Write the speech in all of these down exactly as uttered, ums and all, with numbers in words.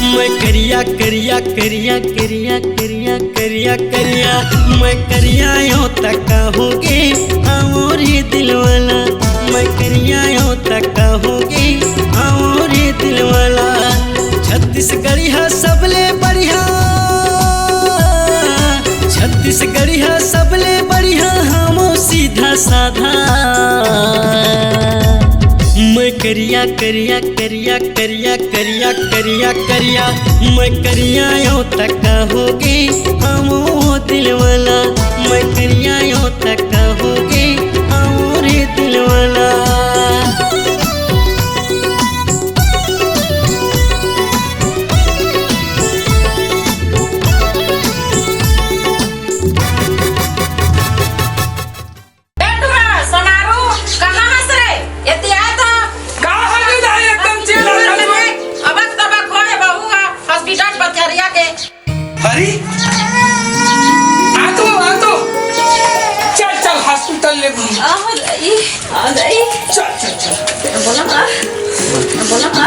मैं करिया, करिया, करिया, करिया, करिया, करिया, करिया, मैं करिया यो तका होगे, आओ रे दिलवाला। मैं करिया यो तका होगे, आओ रे दिलवाला। छत्तीसगढ़िया सबले बढ़िया, छत्तीसगढ़िया सबले बढ़िया, हमो सीधा साधा। मैं करिया, करिया, करिया, करिया, करिया, करिया, करिया, मैं करिया यो तका होगे, हमो दिलवाला। मैं करिया यो तका होगे, हमो रे दिलवाला। ए टुरा, सोनारू, कहाँ हस रे? एती आय तो। का हो गे दाई, एकदम चिल्ला रही हो? अबक तबक होए बहू हा, hospital पथरिया के। अरे, आ तो, आ तो। चल, चल, hospital ले घूम। आ दाई, आ दाई। चल, चल, चल। बोला का? बोला का?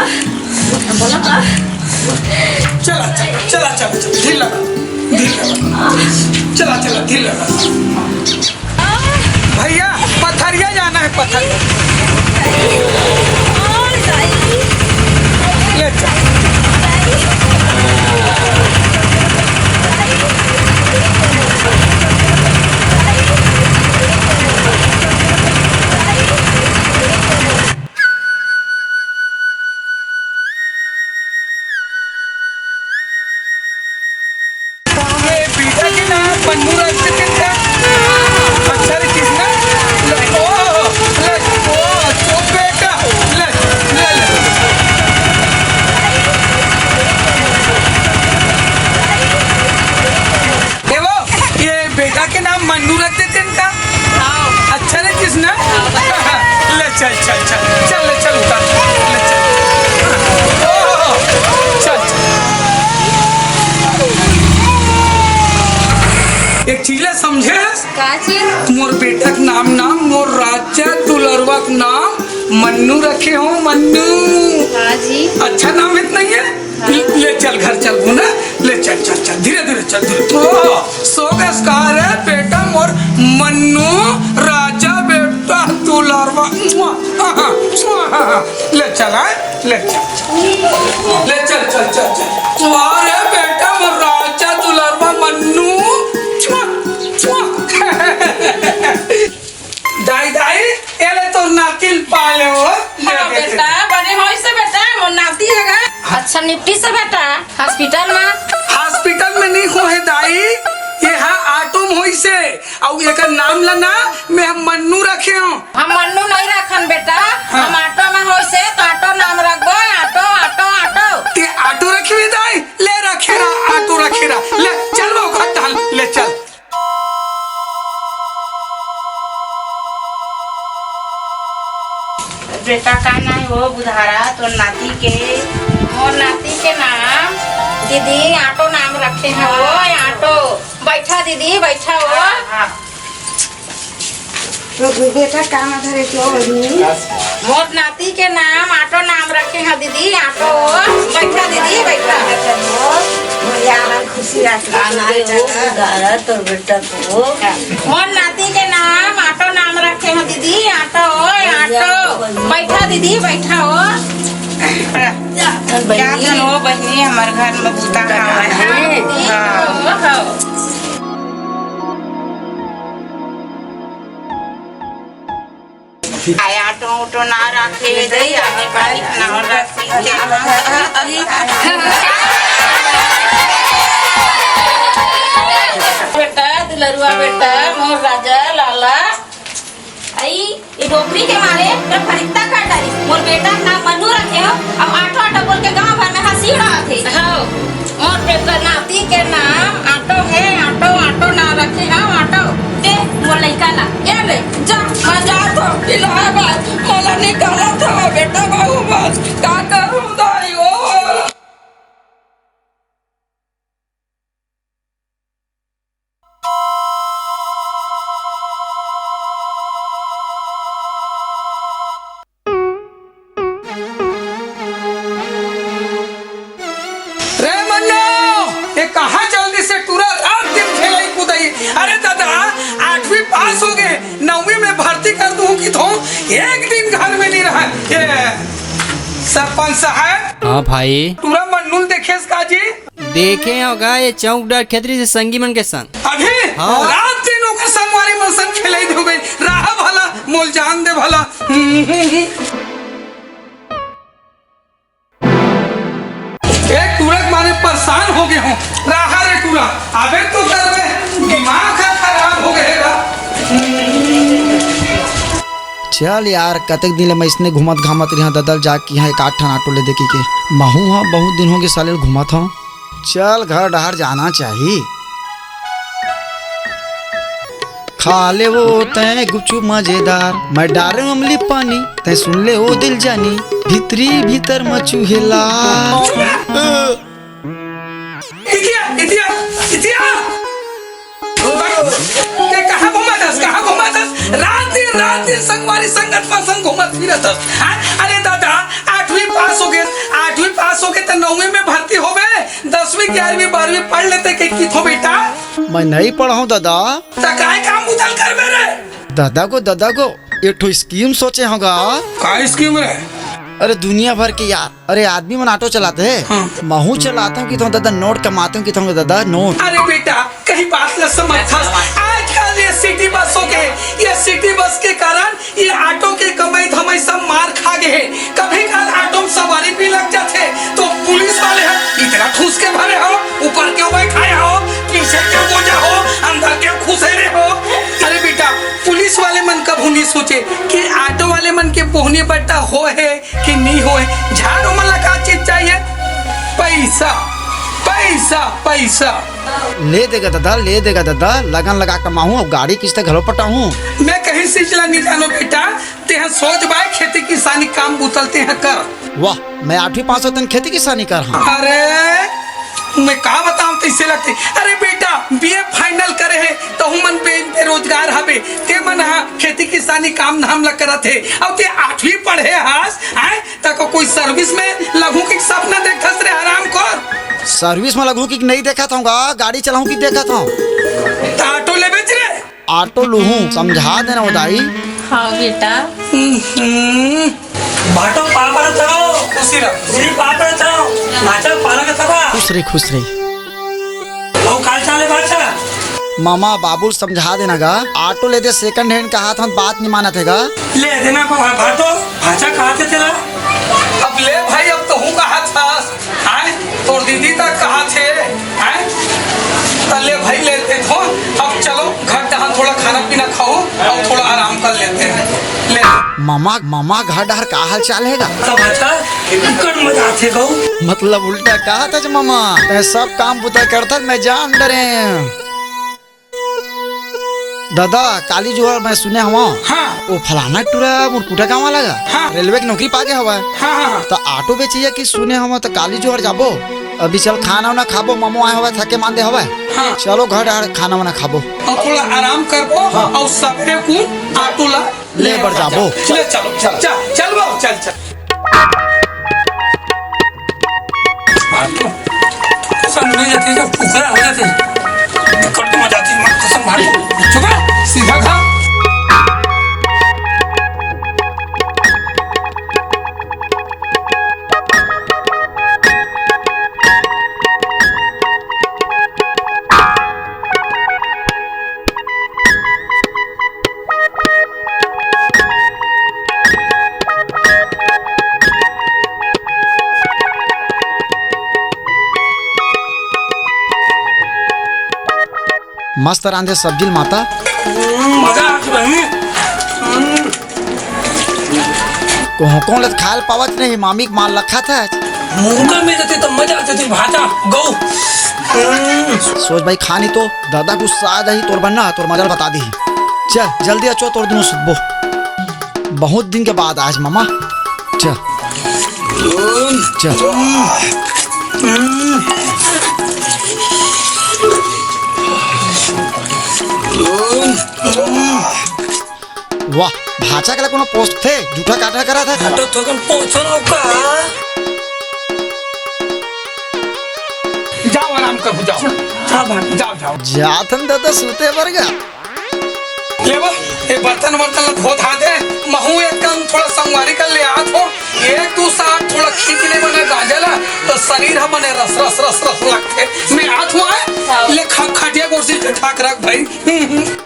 बोला का? चला, चला, चला, चला, चला, धीर लगा, धीर लगा। चला, चला, धीर लगा। भैया, पथरिया जाना है, पथरिया। ले चल। ए, बेटा के नाम मन्नू रख देते हैं। अच्छा रे कृष्णा, ले, ओ, ले, ओ, तो बेटा, ले, ले, ले। ए वो, ये बेटा के नाम मन्नू रख देते हैं का? हाँ। अच्छा रे कृष्णा? हाँ। ले चल, चल, चल, चल, ले चल, उतार, ले चल। ओ, चल, चल। एक चीज ला समझे? का चीज? मोर बेटा के नाम, नाम मोर राजा दुलरवा के नाम मन्नू रखे हो, मन्नू। हाँ जी। अच्छा नाम है, नहीं है? ले, ले चल, घर चल, गुना, ले चल, चल, चल, धीरे, धीरे चल, धीरे। ओ, सोगस का रे बेटा मोर मन्नू, राजा बेटा दुलारवा। मुआ, हा, हा, मुआ, हा, हा। ले चल, आय, ले चल, चल। ले चल, चल, चल, चल। वाह रे बेटा मोर राजा दुलारवा मन्नू। मुआ, मुआ। दाई, दाई, एले तोर नातिल पाले हो। हाँ बेटा, बने होइसे बेटा, मोर नाती हे गा। अच्छा, निपटिसे बेटा, hospital में? Hospital में नहीं हो हे दाई, ये हा auto में होइसे, अउ एकर नाम ला ना, मैं हम मन्नू रखे हो। हम मन्नू नहीं रखन बेटा, हाँ। हम auto में होइसे, तो auto नाम रखबो, auto, auto, auto। ते auto रखबे दाई, ले रखे रहा, auto रखे रहा, ले चल वो खट्टा, ले चल। बेटा, का नाम हो बुधारा तोर नाती के? मोर नाती के नाम दीदी आटो नाम रखे हो। आटो। बैठा दीदी, बैठा हो। हाँ, हाँ। तो बेटा, कहाँ धरे के हो? मोर नाती के नाम आटो नाम रखे हो दीदी, आटो। बैठा दीदी, बैठा। बढ़िया, खुशी रख। आनंद हो, बुधारा तोर बेटा को। मोर नाती के नाम आटो नाम रखे हो दीदी, आटो, आटो। बैठा दीदी, बैठा हो। चल बहिनी। क्या हो बहिनी, हमर घर में बूता है। हाँ। आय आटो उटो ना राखे दई, आने पानी ना राखे। बेटा, दुलरुआ बेटा, मोर राजा लाला। आई, नौकरी के मारे तोर फरित्ता कर डारिस। मोर बेटा के नाम मन्नू रखे हो, अब आटो आटो बोल के गांव भर में हंसी उड़ावत हे। हव, मोर बेटा नाती के नाम आटो हे, आटो, आटो नाम रखे हव, आटो। दे मोर लइका ला। ए ले, जा, मैं जात हव इलाहाबाद, मोला निकालत हवय बेटा, बाबू बस, का करूं दाई ओ? रे मन्नो, ये कहाँ जल्दी से टूरा रात दिन खेलई कूदई? अरे दादा, आठवीं पास हो गए, नौवीं में भर्ती कर दूं कि तो एक दिन घर में नहीं रहा। ये सरपंच साहब। हाँ भाई। टूरा मन्नू ल देखेस का जी? देखे होगा ये चौक डर खेतरी से संगी मन के संग। अभी हाँ। रात दिन ओकर संगवारी मन संग खेलई दे हो गई। रहा भला, मोल जान दे भला। ए टूरा के मारे परेशान हो गए हो। रहा रे टूरा, अबे तो कर बे, दिमाग खराब हो गए रा। चल यार, कतेक दिन ले मैं इसने घूमत घामत रिहा ददल जाके यहाँ एक आठ ठन आटो ले देखी के। महू हाँ बहुत दिन हो गए साले घूमत हूँ। चल घर डहर जाना चाही। खा ले वो तैं गुपचुप मजेदार, मैं डारे अमली पानी, तैं सुन ले वो दिल जानी, भीतरी भीतर मचू हेला। इतिया, इतिया, इतिया। ते कहाँ घूमत हस, कहाँ घूमत हस? रात दिन, रात दिन संगवारी संगत मन संग घूमत फिरत हस। हाँ? अरे दादा, आठवीं पास हो गए, आठवीं पास हो गए तो नौवीं में भर्ती हो गए, दसवीं, ग्यारहवीं, बारहवीं पढ़ लेते के किथो बेटा। मैं नहीं पढ़ाऊँ दादा। त काय काम बुतल करबे रे? दादा को, दादा को, एक ठो स्कीम सोचे होगा। का स्कीम रे? अरे दुनिया भर के यार, अरे आदमी मन ऑटो चलाते हैं, हाँ। महू चलाता हूँ कि तो दादा नोट कमाते हूँ कि तो दादा नोट। अरे बेटा, कहीं बात न समझ था। आजकल ये सिटी बस हो गए, ये सिटी बस के कारण ये ऑटो के कमाई धमाई सब मार खा गए हैं। कभी काल ऑटो में सवारी भी लग जाते तो पुलिस वाले हैं इतना ठूस के भरे हो, ऊपर क्यों बैठाए हो, पीछे क्यों बोझा हो, अंदर क्यों घुसेरे हो। अरे बेटा, पुलिस वाले मन कभू नहीं सोचे कि ऑटो वाले मन के बोहनी बट्टा हो है कि नहीं हो है। झाड़ू मन ला का चीज चाहिए? पैसा, पैसा, पैसा। ले देगा दादा, ले देगा दादा, लगन लगा कमाहूँ, अब गाड़ी किस्त घलो पटाहूँ। मैं कहीं चीज ला नहीं जानो बेटा, तेहा सोच बाय खेती किसानी काम बुतल तेहा कर। वाह, मैं आठवीं पास होतन खेती किसानी कर हाँ। अरे, मैं का बताऊं तैसे लगते। अरे बेटा, बीए फाइनल करे है, तहू मन बे-, बेरोजगार हबे, ते मन हा खेती किसानी काम धाम ला करत है। अब ते आठवीं पढ़े हास, आय, तको कोई सर्विस में लगहूं कि सपना देखस रे हराम खोर। सर्विस में लगहूं कि नहीं देखत हूँ गा, गाड़ी चलाहूं कि देखत हूँ। त ऑटो लेबे रे। ऑटो लूहूं, समझा देना वो दाई। हाँ बेटा। हम्म। भाटो पापड़ चढ़ाओ। खुशी रह। श्री पापड़ चढ़ाओ। भाचा पालक सभा। खुश रही, खुश रही। वो काल चाले भाचा। मामा बाबू समझा देना गा, ऑटो ले दे सेकंड हैंड कहा था, बात नहीं मानत है गा। ले देना को भाटो, भाचा कहा थे तेरा? अब ले भाई, अब तो हूँ कहा था। आय, तोर दीदी तक कहा थे, आय? त ले भाई, लेते हो। अब चलो, घर जहाँ थोड़ा खाना पीना खाओ और थोड़ा आराम कर लेते हैं। ले। मामा, मामा, घर डहर का हाल चाल है गा? सब अच्छा, इकड़ मजा आथे गऊ। मतलब उल्टा कहा था मामा, मैं सब काम बुता करता, मैं जान डरे। दादा, काली जुहर मैं सुने हवं। हाँ। वो फलाना टूरा मुरकुटा गाँव वाला गा। हाँ। रेलवे की नौकरी पा गया हवा। हाँ, हाँ, हाँ। तो ऑटो बेचिया कि सुने हवं तो काली जुहर जाबो। अभी चल खाना वाना खाबो, ममो आए हवा, थके मांदे हवा। हाँ। चलो घर आ, खाना वाना खाबो। और थोड़ा आराम करबो। हाँ। और सवेरे को ऑटो ला ले बर जाबो। ले चलो, चल, चल, चल बाबू, चल, चल। भाटो, कसम ले जाती जब कुकरा हो जाती। कट तो मजा आती, मत कसम भाटो। चुप रह, सीधा खा। मस्त रांधे सब्जी ल माता। हम्म, मजा आ गया बहनी। हम्म। कोहकों ल खाए ल पावत नहीं, मामी के माल रखा था। मुर्गा मिल जाते तो मजा आते थे भाजा। गौ। हम्म। सोच भाई, खा नहीं तो दादा गुस्सा आ जाही तोर बन्ना, तोर मजा ल बता दी। चल जल्दी आ, चो तोर दूनों सुतबो। बहुत दिन के बाद आज मामा। चल। चल। वाह, भांचा के ला कोनो पोस्ट थे, जूठा काटा करा था। तो थोकन पोछो लो का? जाओ, आराम कर, जाओ। हाँ भाई, जाओ, जाओ। जाथन दादा सूते बर गा। ले वो, ये बर्तन वर्तन ला धो धा दे, महू एक कन थोड़ा संगवारी कर ले आत हो। एक दू साथ थोड़ा खींच ले बने गांजा ला, तो शरीर ह बने रस, रस, रस, रस लगथे। मैं आत हूँ, आए? ले खा, खटिया कुर्सी के ठाक रख भाई। हम्म, हम्म।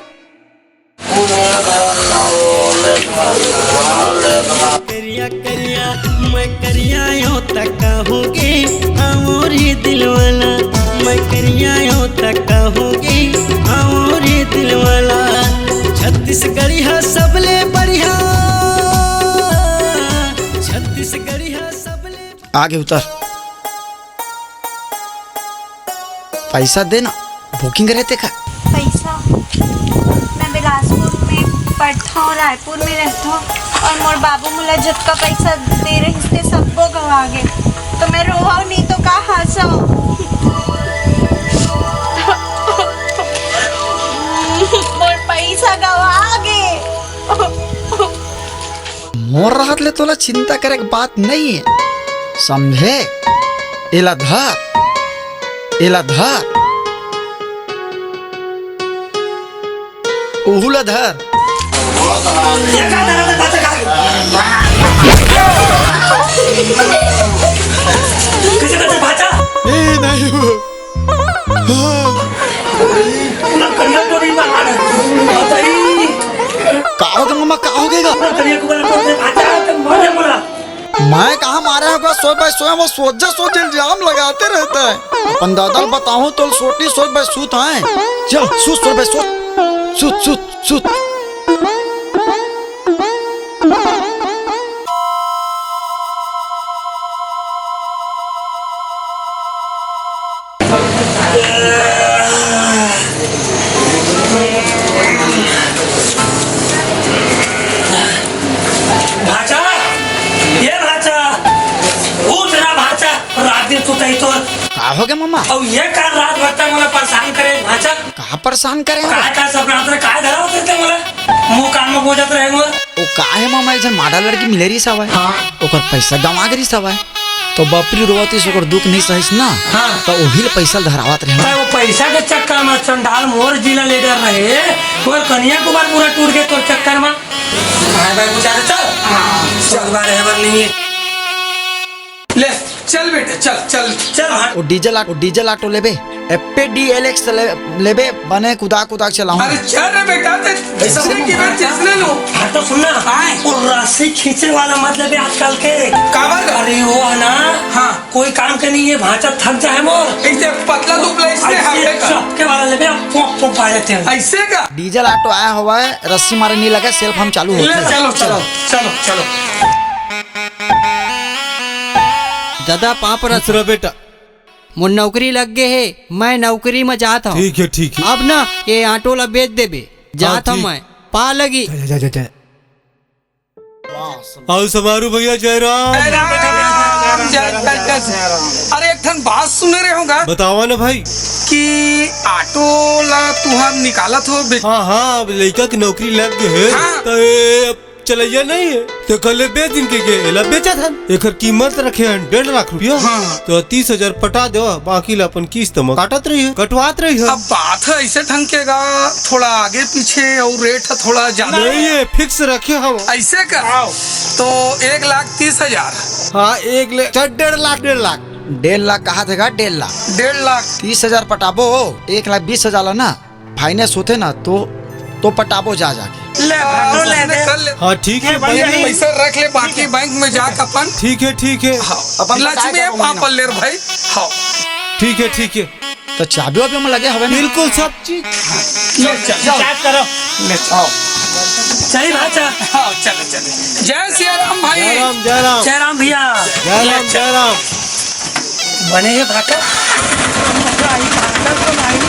करिया करिया, मैं करिया यो त कहूँगी, आओ रे दिल वाला। मैं करिया यो त कहूँगी, आओ रे दिल वाला। छत्तीसगढ़िया सबले बढ़िया, छत्तीसगढ़िया सबले आगे उतर। पैसा दे ना, बुकिंग रहते का? पैसा? मैं बिलासपुर में पढ़ता हूँ, रायपुर में रहता हूँ, और मोर बाबू मोला जतका पैसा दे रहिस ते सबो गवा गे। तो मैं रोहूँ नहीं तो का हंसो? मोर पैसा गवा गे। मोर रहत ले तोला चिंता करे के बात नहीं है, समझे? एला धर, एला धर, उहू ला धर। ए, नहीं हो। का हो गे मम्मा, का हो गे गा? मैं कहाँ मारे होगा, सोए भाई सोए, वो सोझा सोझा इल्जाम लगाते रहता है। अपन दादा ल बताहूँ तो सोटी सोच भाई सूत आए। चल सूत सोच भाई सूत, सूत सूत सूत। भांचा, ये भांचा, उठ ना भांचा, रात दिन सुतई तो। का हो गे मम्मा? अउ ये का रात भर तक मोला परेशान करे भांचा? का परेशान करे हो? का, का सपना आत रहे, का धरा होते ते मोला? मुंह कान में बोजत रहे मोला। ओ का हे मम्मा, एक झन माडा लड़की मिले रहिस हवय। हाँ। ओकर पैसा गंवा गे रहिस हवय। तो बपरी रोवत रहिस, ओकर दुख नहीं सहिस ना। हाँ। तो ओही ल पैसा ल धरावत रहे। अरे वो पैसा के चक्कर में चंडाल मोर जिला ले डर रहे। तोर कन्या कुमार पूरा टूट गए तोर चक्कर में। भाई भाई बुझा दे चल। हाँ। चल बारे है बर नहीं है। ले, चल बेटे, चल, चल। चल, हट। वो डीजल ऑटो, वो डीजल ऑटो लेबे, एप्पे डीएलएक्स ले, लेबे, बने कुदा कुदा के चलाऊं। अरे चल रे बेटा, ते ऐसा जिसने नहीं की बात, जिसने लो। हाँ, तो सुन ना, आए। वो रस्सी खींचे वाला मत लेबे आजकल के। काबर? अरे वो है ना, हाँ। कोई काम के नहीं है, भांचा थक जाए मोर। ऐसे पतला दुबला इसने ऐसे हाथे का। चपके वाला लेबे, पोंप पोंप आ जाते हैं। ऐसे का? डीजल ऑटो आया हुआ है, रस्सी मारे नहीं लगे, सेल्फ हम चालू होते ले, हैं। चलो, चलो, चलो, चलो। दादा, पाँव परत हँव। बेटा। मोर नौकरी लग गे हे, मैं नौकरी म जात हँव। ठीक है, ठीक है। अब ना ये ऑटो ला बेच देबे, जात हँव मैं। पा लगी। जा, जा, जा, जा। आओ समारू भैया, जय राम। जय राम, जय राम, जय राम। अरे एक ठन बात सुने रहे होगा। बतावा ना भाई। कि ऑटो ला तुहर निकालत हो बेच- हाँ, हाँ, अब लइका के नौकरी लग गे हे। हाँ। तो ये अब चलइया नहीं है, तो कल बेच दिन के गे, एला बेचत हन। एकर कीमत रखे हन डेढ़ लाख रुपया। हाँ। तो तीस हजार पटा देवा, बाकी ला अपन किस्त म काटत रही है, कटवात रही है। अब बात है ऐसे ढंग के गा, थोड़ा आगे पीछे और रेट है थोड़ा ज्यादा। नहीं है, फिक्स रखे हम। ऐसे का? आओ। तो एक लाख तीस हजार। हाँ, एक ले-, चल, डेढ़ लाख, डेढ़ लाख। डेढ़ लाख कहा थे गा, डेढ़ लाख। डेढ़ लाख। तीस हजार पटाबो, एक लाख बीस हजार ला ना। फाइनेंस होथे ना, तो, तो पटाबो जा जाके। ले, भाड़ो ले दे। कर ले। हाँ, ठीक है, ये भाई, बढ़िया है। पैसा रख ले, बाकी बैंक में जाके अपन। ठीक है, ठीक है। हाँ, अपन लक्ष्मी है, पापा ले रे भाई। हाँ। ठीक है, ठीक है। तो चाबी वाबी में लगे हवे ना? बिल्कुल सब चीज। ले, चल, जाओ। स्टार्ट करो। ले, आओ। सही भाषा। हाँ, चले, चले। जय सिया राम भाई। जय राम, जय राम। जय राम भैया। जय राम, जय राम। बने हे भाषा। भाषा तो नहीं।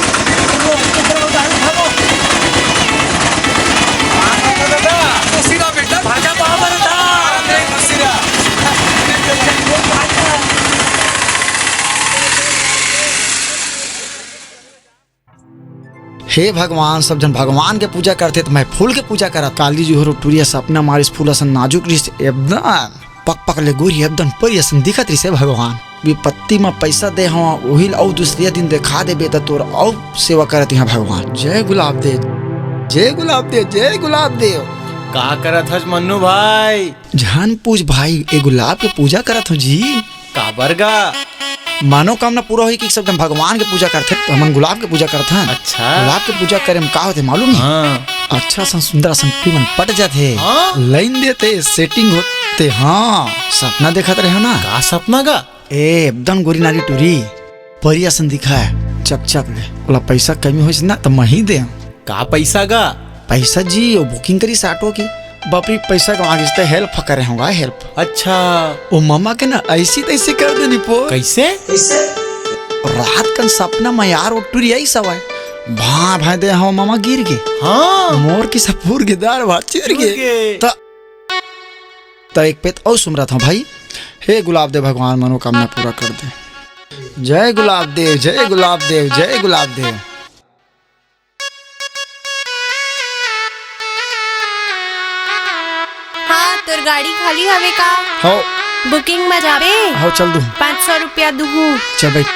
सीधा बेटा। भाषा बराबर था। सीधा। हे भगवान, सब झन भगवान के पूजा करथे, त मैं फूल के पूजा करत। काली जी हो टुरी ह सपना मारिस, फूल असन नाजुक रिहिस, एकदम पक पक ले गोरी, एकदम परी असन दिखत रिहिस। हे भगवान, बिपत्ति म पइसा दे हवं, उही ल अउ दूसरे दिन देखा देबे, त तोर अउ सेवा करत हंव भगवान। जय गुलाब देव, जय गुलाब देव, जय गुलाब देव। का करत हस मन्नू भाई? झन पूछ भाई, ए गुलाब के पूजा करत हंव जी। काबर गा? मनोकामना पूरा होही कि सब झन भगवान के पूजा करथे, त हमन गुलाब के पूजा करथन। अच्छा। गुलाब के पूजा करे म का होथे मालूम हे? हाँ। अच्छा असन सुंदर असन टुरी मन पट जाथे। हाँ? लाइन देथे, सेटिंग होथे। हाँ, सपना देखत रहे हंव ना। का सपना गा? ए, एकदम गोरी नारी टुरी, परी असन दिखय, चकचक ले। ओला पइसा कमी होइस ना, त महीं देंव। का पइसा गा? पइसा जी, ओ बुकिंग करिस ऑटो के। बाप रे, पइसा गंवा गिस त हेल्प करे हंव गा, हेल्प। अच्छा। ओ ममा के ना अइसी तइसी कर देनी पो। कइसे? रात कन सपना म यार ओ टुरी अइस हवय। भांय भांय दे हंव ममा गिर गे। हाँ। मोर किसा फूर गे दार भात चुर गे। चुर गे। त, त एक पेत अउ सुमरत हंव भाई। हे गुलाब देव भगवान मनोकामना पूरा कर दे। जय गुलाब देव, जय गुलाब देव, जय गुलाब देव। हाँ, तोर गाड़ी खाली हवे का? हव। बुकिंग म जाबे? हव, चल दूँ। पाँच सौ रुपया दूहूँ। चल बैठ।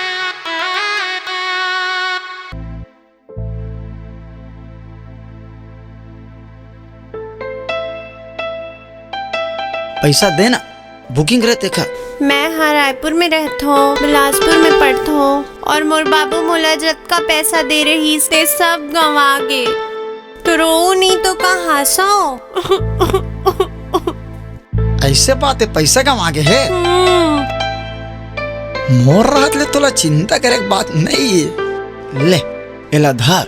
पइसा दे ना, बुकिंग करे तेखर। मैं ह रायपुर में रहथों, बिलासपुर में पढ़थों, और मोर बाबू मोला जतका पैसा दे रहिस, ते सब गंवा गे। तो रोवो नहीं तो का हंसो। अइसे बात हे, पइसा गंवा गे हे। हम्म। मोर रहत ले तोला चिंता करे के बात नइ हे। ले, एला धर,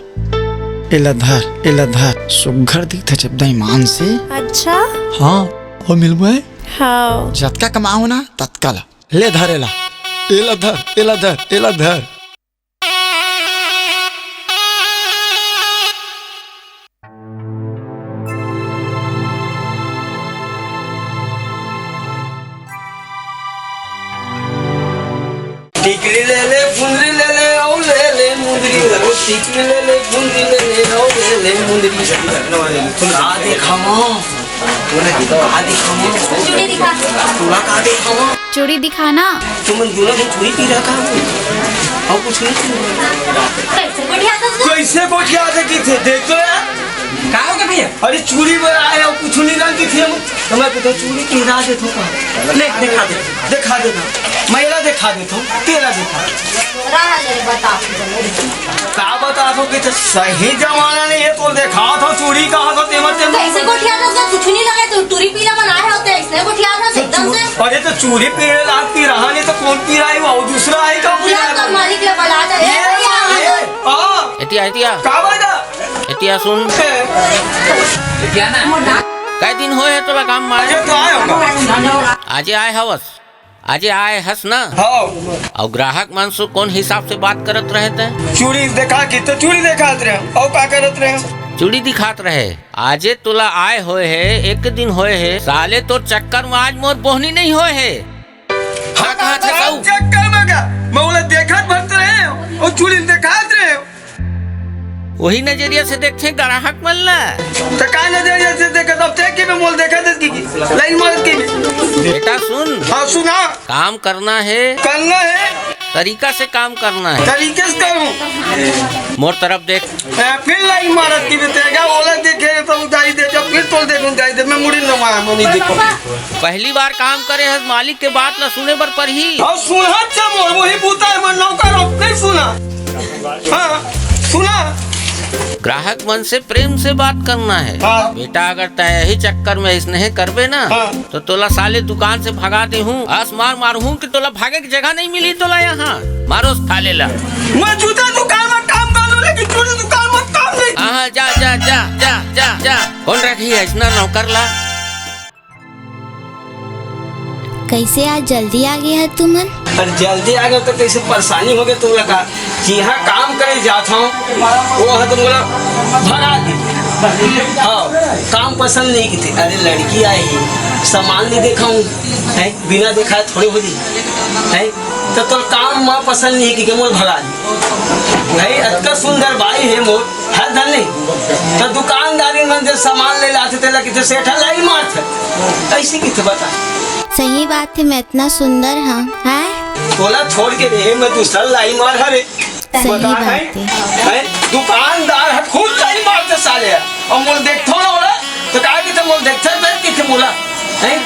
एला धर, एला धर। सुग्घर दिखथे जब दई मान से। अच्छा? हाँ, ओ मिलबे? हाँ। जतका कमाओ ना, ततका ला। ले धर एला। एला धर, एला धर, एला धर। टिकली ले ले, फुंदरी ले ले, अउ ले ले मुंदरी। ओ टिकली ले ले, फुंदरी ले ले, अउ ले ले मुंदरी। का देखावं? का देखावं? चूड़ी दिखा। तोला का देखावं? चूड़ी दिखा ना। तुमन दूनों झन चूड़ी पहिरा का? अउ कुछ नहीं सुन। कइसे गोठियाथे? कइसे गोठियाथे कहिथे? देख तो यार। का होगे भैया? अरे चूड़ी बर आए हंव, कुछ नहीं रंग कहिथे। त मैं तो चूड़ी पहिरा देथों का। ले, दिखा दे। दिखा देथों। मैं एला दिखा देथों, तेला दिखा। रहा ले, बता। का बताथों कि तो सही जमाना नहीं हे, तो देखाथों चूड़ी कहाथों तेमा तेमा। कइसे गोठियाथस? कुछ नहीं लगे, तू टुरी पहिरा मन आए होते, अइसने गोठियाथस एकदम से। अरे तो चूड़ी पहिरे लाग पहिराहूँ नहीं तो कोन पहिराही, वो दूसरा आही का पहिराही? मालिक ले बला दे। ए, ए, भैया, ए, हाँ। एतिया, एतिया। का बात हे? एतिया सुन। ए। एतिया ना। कई दिन होए हे तोला काम मारे? ये तो आए होगा। आजे आए हवस। आजे आए हस ना? हाँ। अउ ग्राहक मन से कोन हिसाब से बात करत रहे तैं? चूड़ी देखा के तो चूड़ी देखात रहे। अउ का करत रहे? चूड़ी दिखात रहे। आजे तोला आए होए हे, एक दिन होए हे। साले तोर चक्कर में आज मोर बोहनी नहीं होए हे। का कहत हे साऊ? चक्कर में का? मैं ओला देखत भर तो रहे हंव। अउ चूड़ी देखात रहे हंव। वही नजरिया से देखथे ग्राहक मन ला। त का नजरिया से देखत? अब ते के में मोला देखत हस कि, कि लाइन मारत के में? बेटा सुन। हाँ, सुना। काम करना हे। करना हे। तरीका से काम करना हे। तरीके से करूँ। मोर तरफ देख। ए, फिर लाइन मारत के में ते का? ओला देखे तो उधारी दे, जब फिर तोला देखूँ उधारी दे। मैं मुड़ी न मारा, मैं नहीं देखूँ। पहली बार काम करे हस, मालिक के बात ला सुने बर परही। अउ सुनत का मोर, वही बूता हे, मैं नौकर हंव, नहीं सुना। हाँ, सुना। ग्राहक मन से प्रेम से बात करना हे। हाँ। बेटा, अगर तैं यही चक्कर में अइसने करबे ना, हाँ। तो तोला साले दुकान से भगा देहूँ, अस मार मारहूँ कि तोला भागे के जगह नहीं मिली तोला यहाँ। मारो साले ला। मैं जूता दुकान में काम कर लूँ, लेकिन चूड़ी दुकान में काम नहीं हाँ, जा, जा, जा, जा, जा, जा। कोन रखही अइसना नौकर ला? कइसे आज जल्दी आ गे ह तुमन? अरे जल्दी आ गे त कइसे परेशानी हो गे तुमन ला का? जिहाँ काम करे जात हँव, वो ह तो मोला भगा दे। हाँ, काम पसंद नहीं किथे। अरे लड़की आए हे, सामान नहीं देखाऊँ, हैं? बिना देखाए थोड़े हो जाई, हैं? त तोर काम म पसंद नहीं कि मोला भगा दे। भाई, अतका सुंदर बाई हे मोर, है धन नहीं। त दुकानदारी मन जब सामान ले लाथे, तेला किथे सेठ लाई मारथे। ऐसे किथे बता? सही बात हे, मैं इतना सुंदर हँव, हैं? तोला छोड़ के रे, मैं दूसरा लाई मार हरे। सही बता, बात हैं? हे। हैं? दुकानदार ह खुद लाई मारथे साले ह। अउ मोला देखथो ना ओला, त का किथे मोला देखथे, त किथे मोला? हैं?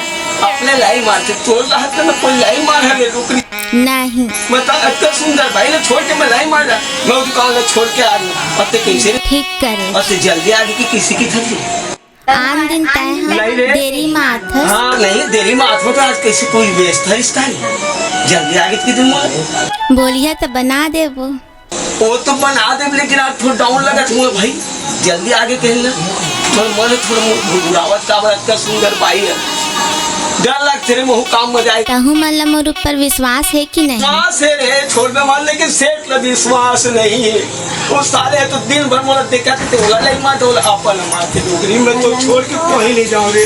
अपने लाई मारथे, तोर रहत में कोई लाई मार हवे डोकरी। नहीं। बता, अतका सुंदर बाई ला छोड़ के मैं लाई मार रहा, मैं वो दुकान ला छोड़ के आ रही हूँ। अब ते कैसे रे? ठीक करे। अब ते जल्दी आ गई कि किसी की थी? आन दिन तय ह नहीं रे। देरी म आथस। हाँ, नहीं, देरी म आथो त आज कैसे कोई व्यस्त है इसका नहीं। जल्दी आ गई कि दिन मोला। बोलिया त बना देबो। वो तो बना देब, लेकिन आज थोड़ा डाउन लगत हुआ भाई, जल्दी आगे कहीं ना। पर मन थोड़ा मु-, घुघुरावत का बा, अतका सुंदर बाई है। डर लगथे रे, महू काम म जाए। तहू मन ला मोर ऊपर विश्वास हे कि नहीं? विश्वास हे रे, छोड़ दे मन, लेकिन सेठ ला विश्वास नहीं हे। वो साले ह तो दिन भर मोला देखत हे, ओला लाई मार, ओला अपन मार के डोकरी में तो छोड़ के कहीं नहीं जाऊँ रे।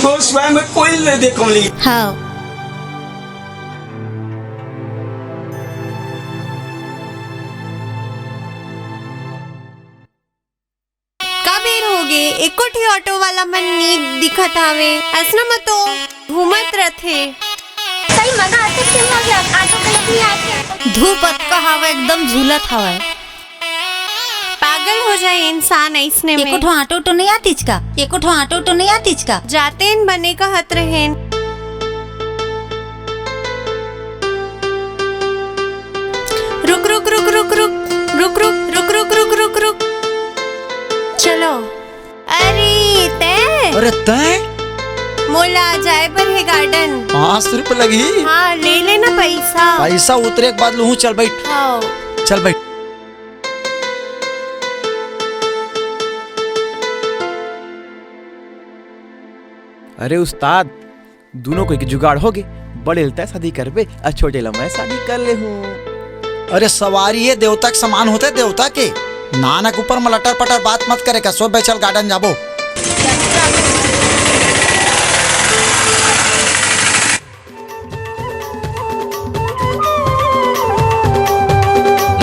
तो स्वयं में कोई नहीं देखो नहीं। हाँ। का बेर होगे, एको ठी ऑटो वाला मन नी दिखत हावे। अइसना म तो घूमत रथे। सही मगा आते क्यों हो गया? ऑटो के लोग नहीं आते। धूप अतका हावय, एकदम झूलत हावय। पागल हो जाए इंसान अइसने में। एको ठो ऑटो उटो नहीं आतीच का? एको ठो ऑटो उटो नहीं आतीच का? जातेन बने कहत रहेन। रुक, रुक, रुक, रुक, रुक। रुक, रुक, रुक, रुक, रुक, रुक, रुक। चलो। अरे, तैं? अरे, तैं? मोला जाए बर हे गार्डन। पाँच सौ रुपये लगही? हाँ, ले लेना पैसा। पैसा उतरे के बाद लूहूँ, चल बैठ। हाँ। चल बैठ। अरे उस्ताद, दूनों कोई के जुगाड़ होगे, बड़े ल तैं शादी करबे, अउ छोटे ल मैं शादी कर लेहूँ। अरे सवारी ये देवता के समान होथे, देवता के। नानक ऊपर म लटर पटर बात मत करे का, सो बे चल गार्डन जाबो।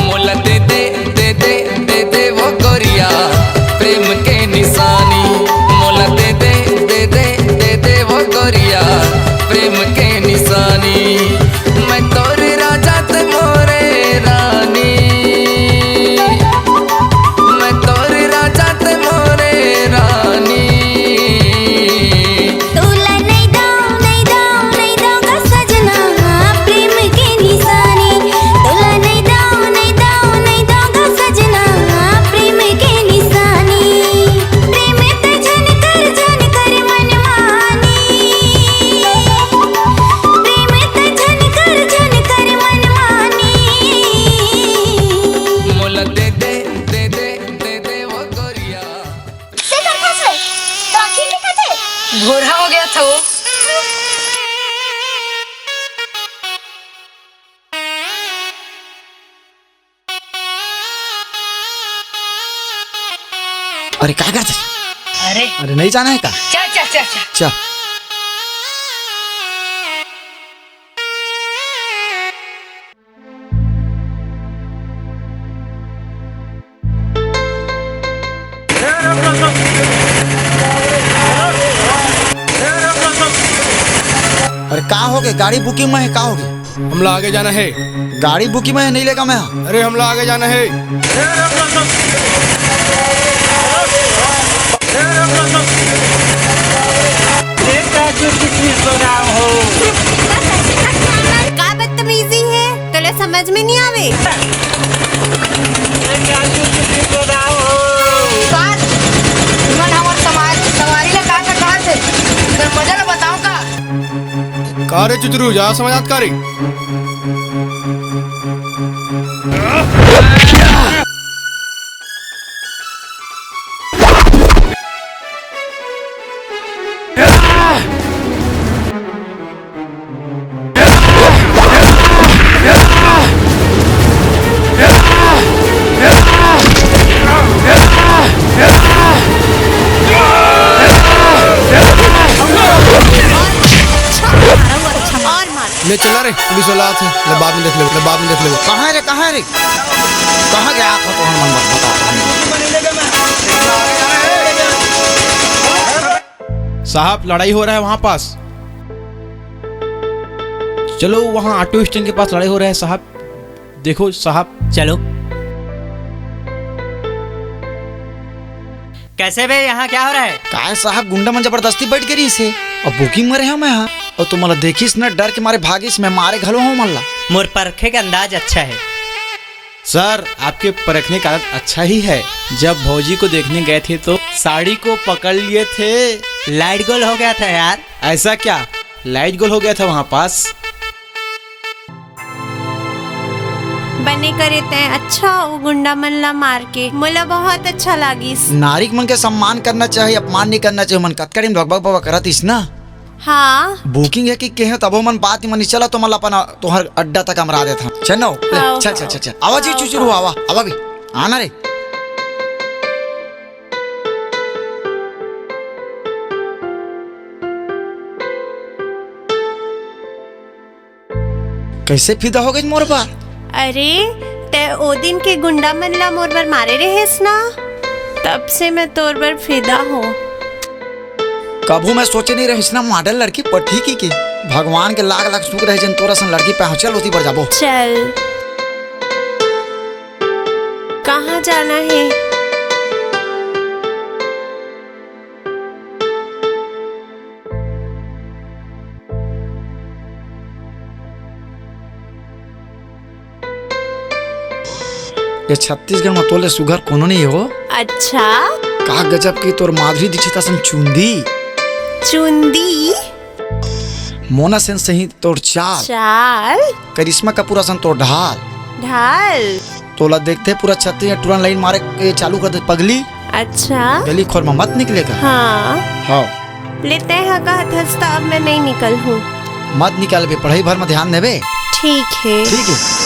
मोला दे दे, दे दे, दे दे वो गोरिया, प्रेम के निशानी। मोला दे दे, दे दे, दे दे वो गोरिया, प्रेम के निशानी। मैं तोर राजा ते मोरे रानी, मैं तोर राजा ते मोरे रानी। तोला नइ दव, नइ दव, नइ दव गा सजना, प्रेम के निशानी। तोला नइ दव, नइ दव, नइ दव गा सजना, प्रेम के निशानी। प्रेम त झन कर, झन कर मनमानी। प्रेम त झन कर, झन कर मनमानी। मोला दे दे, दे दे, दे दे वो गोरिया। ते करथस रे? तो आँखी दिखत हे? भोरहा हो गया था वो। अरे, का करथस? अरे। अरे, नहीं जाना है का? चल, चल, चल, चल। चल। अरे का होगे? गाड़ी बुकिंग में हे, का होगे? हमला आगे जाना हे। गाड़ी बुकिंग में हे, नहीं लेगा मैं। अरे हमला आगे जाना हे। का बदतमीजी हे, तोला समझ में नहीं आवे? बात, तुमन हमर समाज, सवारी ला का का कहत हे? तेरा मजा ला बताओ का? का रे चुचरू, जा समझ आत का रे? ये चला रे, पुलिस वाला आथे, ले बाद में देख ले, ले बाद में देख ले। कहाँ है रे, कहाँ है रे? कहाँ गया था तो हम बता। साहब, लड़ाई हो रहा है वहां पास। चलो, वहां ऑटो स्टैंड के पास लड़ाई हो रहा है साहब। देखो साहब। चलो। कैसे बे, यहाँ क्या हो रहा है? काय साहब, गुंडा मन जबरदस्ती बैठ के रहिस हे। अब बुकिंग में रहे मैं, हाँ। और तुम्हारा देखिस ना, डर के मारे भागिस, मैं मारे घलो हूँ मल्ला। मोर परखे का अंदाज अच्छा है। सर, आपके परखने का आदत अच्छा ही है। जब भौजी को देखने गए थे तो साड़ी को पकड़ लिए थे। लाइट गोल हो गया था यार। ऐसा क्या? लाइट गोल हो गया था वहाँ पास। बने करे तैं, अच्छा, वो गुंडा मन ला मार के मोला बहुत अच्छा लागिस। नारी मन के सम्मान करना चाहिए, अपमान नहीं करना चाहिए। मन कतका दिन बकबक बकबक करत इस ना। हाँ। बुकिंग है कि के हैं, तबो मन बात ही मन चला, तो मन अपन तोहर अड्डा तक अमरा देता। चल ना, ले, हाँ, चल, हाँ। चल, चल, चल। आवा जी, हाँ, चुचुर हाँ। हुआ, आवा, आवा भी। आना रे। कैसे फिदा हो गई मोर बार? अरे, तै ओ दिन के गुंडा मन ला मोर बर मारे रहेस ना, तब से मैं तोर बर फिदा हो। कभू मैं सोचे नहीं रहिस ना, मॉडल लड़की पटही की के। भगवान के लाख लाख शुक्र है, जन तोरा सन लड़की पहुंचल होती बर जाबो। चल, कहाँ जाना है? ये छत्तीसगढ़ में तोले सुघर कोनो नहीं हो। अच्छा। का गजब की तोर माधुरी दीक्षित असन चुंदी। चुंदी। मोना सेन सही तोर चाल। चाल। करिश्मा कपूर असन तोर ढाल। ढाल। तोला देखते पूरा छत्तीसगढ़ टूरन लाइन मारे के चालू कर दे पगली। अच्छा। गली खोर में मत निकलेगा। हाँ। हाँ। ले तैं ह कहत हस त अब मैं नहीं निकल हूँ। मत निकालबे, पढ़ाई भर में ध्यान देबे। ठीक है। ठीक है।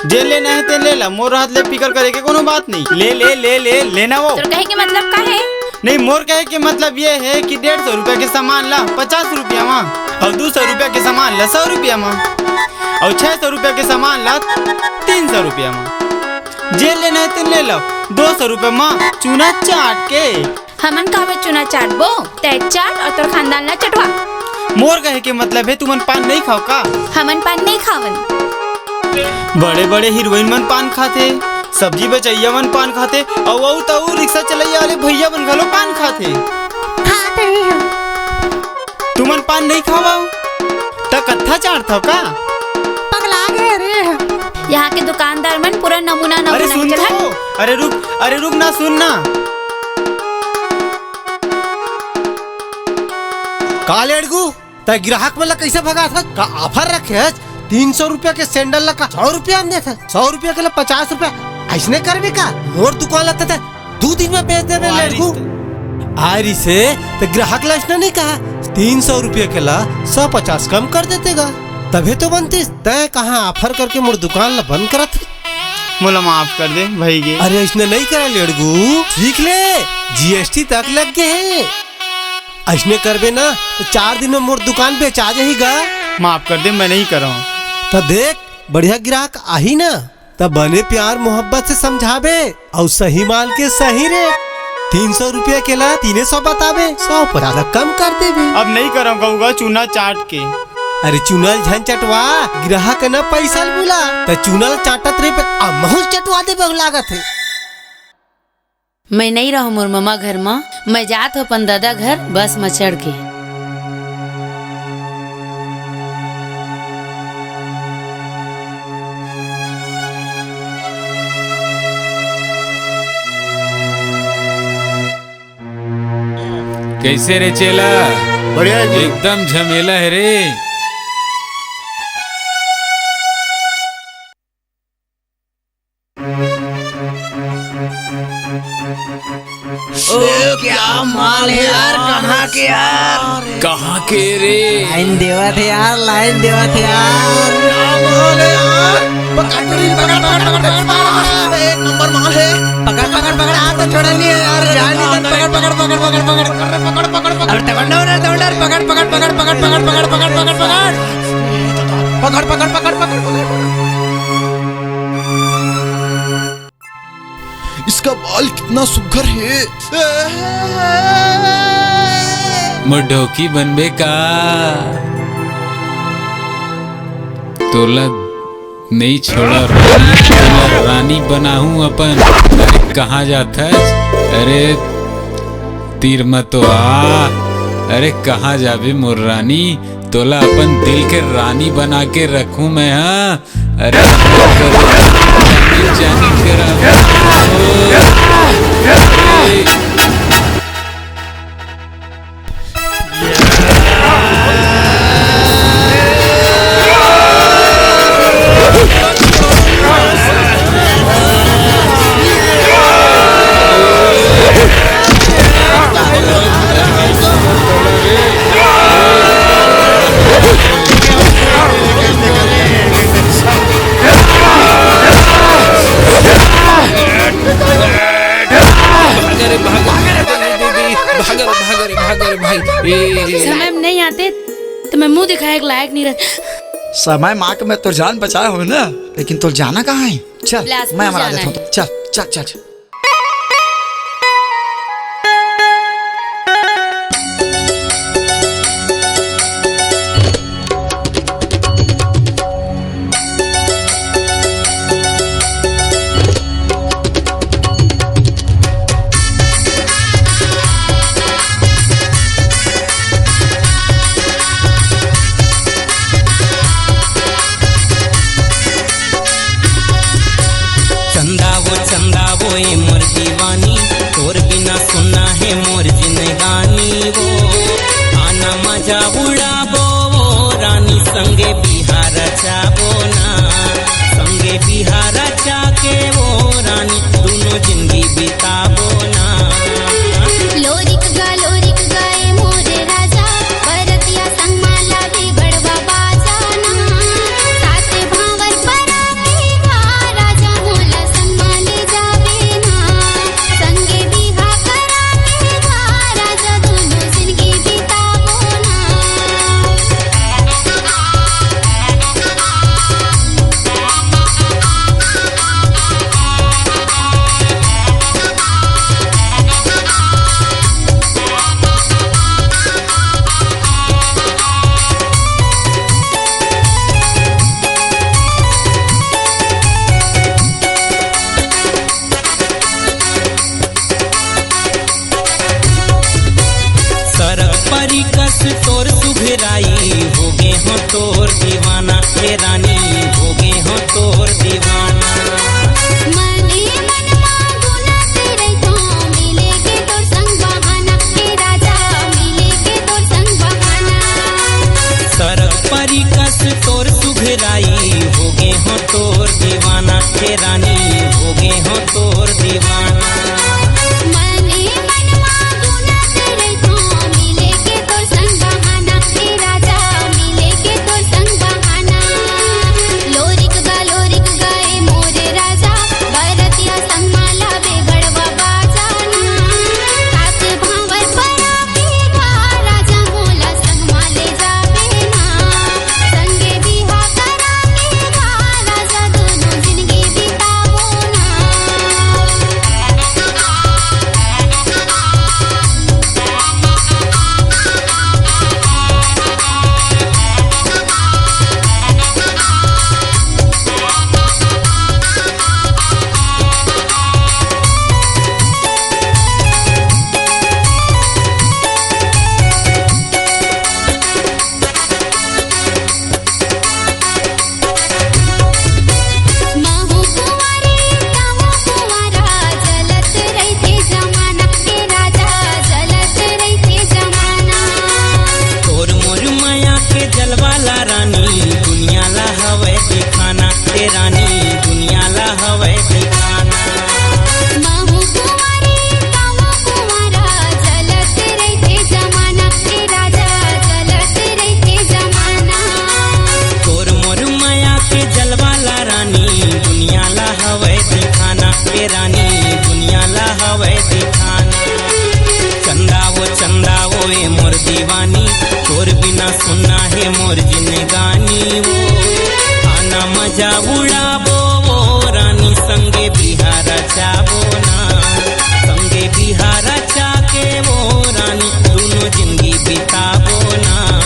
जे लेना हे ते ले ला, मोर हाथ ले फिकर करे के कोनो बात नहीं। ले, ले, ले, ले, लेना वो। तोर कहे के मतलब का हे? नहीं, मोर कहे के मतलब ये हे कि डेढ़ सौ रुपया के सामान ला पचास रुपया मा, अउ दू सौ रुपया के सामान ला सौ रुपया मा, अउ छह सौ रुपया के सामान ला तीन सौ रुपया मा। जे लेना हे ते ले ला, दो सौ रुपया मा चूना चाट के। हमन काबर चूना चाटबो? तैं चाट अउ तोर खानदान ला चटवा। मोर कहे के मतलब हे, तुमन पान नहीं खाव का? हमन पान नहीं खावन। बड़े-बड़े हीरोइन मन पान खाथे, सब्जी बेचइया मन पान खाथे, अउ, अउ त अउ रिक्शा चलइया वाले भइया मन घलो पान खाथे। खाथे। तुमन पान नहीं खावव, त कत्था चाटथव का? पगला गे रे। यहाँ के दुकानदार मन पूरा नमूना, अरे नमूना सुन चला। तो, अरे रुक, अरे रुक ना, सुन ना। का लेड़गू, तैं ग्राहक मन ला कइसे भगाथस? का offer रखे हस? तीन सौ रुपया के सैंडल ला का सौ रुपया म देथस? सौ रुपया के ला पचास रुपया, अइसने करबे का? मोर दुकान ला तैं दू दिन म बेच देबे लेड़गू। आरिस ते ग्राहक ला अइसने नहीं कहा, तीन सौ रुपया के ला सौ पचास कम कर देते गा, तभे तो बनतिस। तैं कहाँ offer करके मोर दुकान ला बंद करत हे? मोला माफ कर दे भई गे। अरे अइसने नहीं करा लेड़गू, सीख ले, GST तक लग गे हे। अइसने करबे ना त चार दिन म मोर दुकान बेचा जाही गा। माफ कर दे, मैं नहीं करव। त देख, बढ़िया ग्राहक आही ना, त बने प्यार मोहब्बत से समझाबे, अउ सही माल के सही रेट। तीन सौ रुपया के ला तीने सौ बताबे, सौ पचास ला कम कर देबे। अब नहीं करव कहूँगा चूना चाट के। अरे चूना ल झन चटवा, ग्राहक न पैसा ल बुला, त चूना ल चाटत रहिबे, अमहू ल चटवा देबे लागत हे। मैं नहीं रहूं मोर ममा घर म, मैं जात हो अपन दादा घर बस म चढ़ के। कैसे रे चेला? बढ़िया है जी। एकदम झमेला है रे। ओ, क्या माल है यार, कहाँ के यार? कहाँ के रे? लाइन देवत है यार, लाइन देवत है यार। क्या माल है यार? पकड़, पकड़, पकड़, पकड़, पकड़, पकड़, एक नंबर माल है। पकड़, पकड़, पकड़, हाथ तो छोड़ा नहीं है यार, जान नहीं दे, पकड़, पकड़, पकड़। अरे तगड़ा हो रहा है, तगड़ा, पकड़, पकड़, पकड़। पकड़, पकड़, पकड़, पकड़, पकड़। इसका बाल कितना सुघर है। मोर ढोकी बनबे का? तोला नहीं छोड़ा, तोला रानी बनाहूं अपन। अरे कहाँ जाथस? अरे तीर म तो आ। अरे कहाँ जाबे मोर रानी? तोला अपन दिल के रानी बना के रखूं मैं, हाँ? अरे, जानी करा। भाग रे, भाग रे, भाग रे, भाग रे, भाग रे, भाग रे, भाई। ए, ए, ए। समय में नहीं आते तो मैं मुंह दिखाए के लायक नहीं रहता। समय माँ के मैं तोर जान बचाए हो ना, लेकिन तोर जाना कहाँ है? चल, बिलासपुर मैं हमारा जाना देता हूँ। है। चल, चल, चल, चल। चंदा वो, चंदा वो, ए ला हवय दिखाना। महू कुंवारी, तमो कुंवारा, चलत रहिथे जमाना, ए राजा, चलत रहिथे जमाना। तोर मोर मया के जलवा ला रानी, दुनिया ला हवय दिखाना, ए रानी, दुनिया ला हवय दिखाना। चंदा वो, चंदा वो, ए मोर दीवानी, तोर बिना सुन्ना हे मोर जिंदगानी वो। आना मजा उड़ाबो वो रानी, संगे बिहारा चाबो ना, संगे बिहारा चाके वो रानी, दुनो जिंदगी बिताबो ना।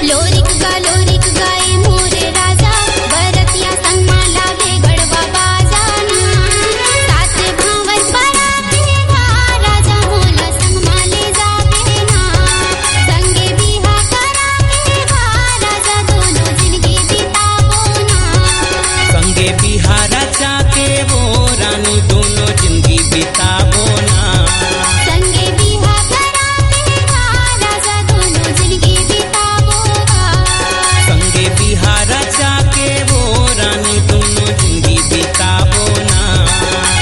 लोरिक गा, लोरिक गा, ए मोरे राजा, बरतिया संग मा लागे गड़वा बाजाना। सात भांवर परात हे गा, राजा मोला संग मा ले जाबे ना। संगे बिहा करा के गा, राजा दोनों जिंदगी बिताबो ना। संगे बिहा रचा के वो रानी, दोनों जिंदगी बिताबो ना। संगे बिहा करा के गा, राजा दोनों जिंदगी बिताबो ना। संगे बिहा रचा के वो रानी, दोनों जिंदगी बिताबो ना।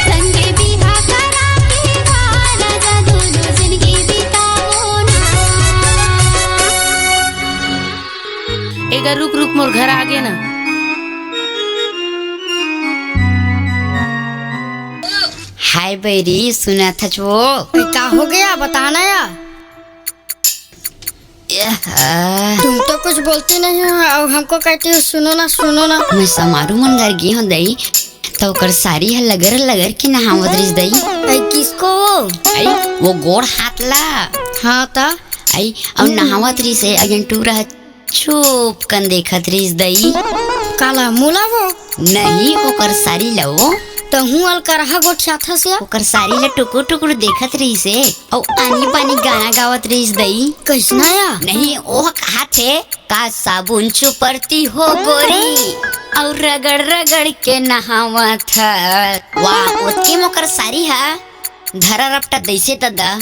संगे बिहा करा के गा, राजा दोनों जिंदगी बिताबो ना। एगा रुक रुक, मोर घर आगे ना। हाय बैरी, सुनत हच वो? ए, का हो गया? बताना या। यह, तुम तो कुछ बोलती नहीं हो और हमको कहती हो, "सुनो ना, सुनो ना।" मैं समारू मन घर गे हों दई, त ओकर सारी ह लगरलगर के नहावत रहिस दई। ऐ किसको वो? ऐ वो गोड़ हाथ ला। हाँ त? ऐ अउ नहावत रहिस हे, अगेन टूरा ह चुप कन देखत रहिस दई। काला मोला वो? नहीं, ओकर सारी ला वो। तहूँ अलकरहा गोठियाथस या? ओकर सारी ला टुकुर टुकुर देखत रहिस हे, अउ आनी बानी गाना गावत रहिस दई। कइसना या? नहीं, ओह कहाथे, "का साबुन चुपरती हो गोरी, अउ रगड़ रगड़ के नहावत ह।" वाह, ओतकी म ओकर सारी ह धरा रपटा दइसे ददा,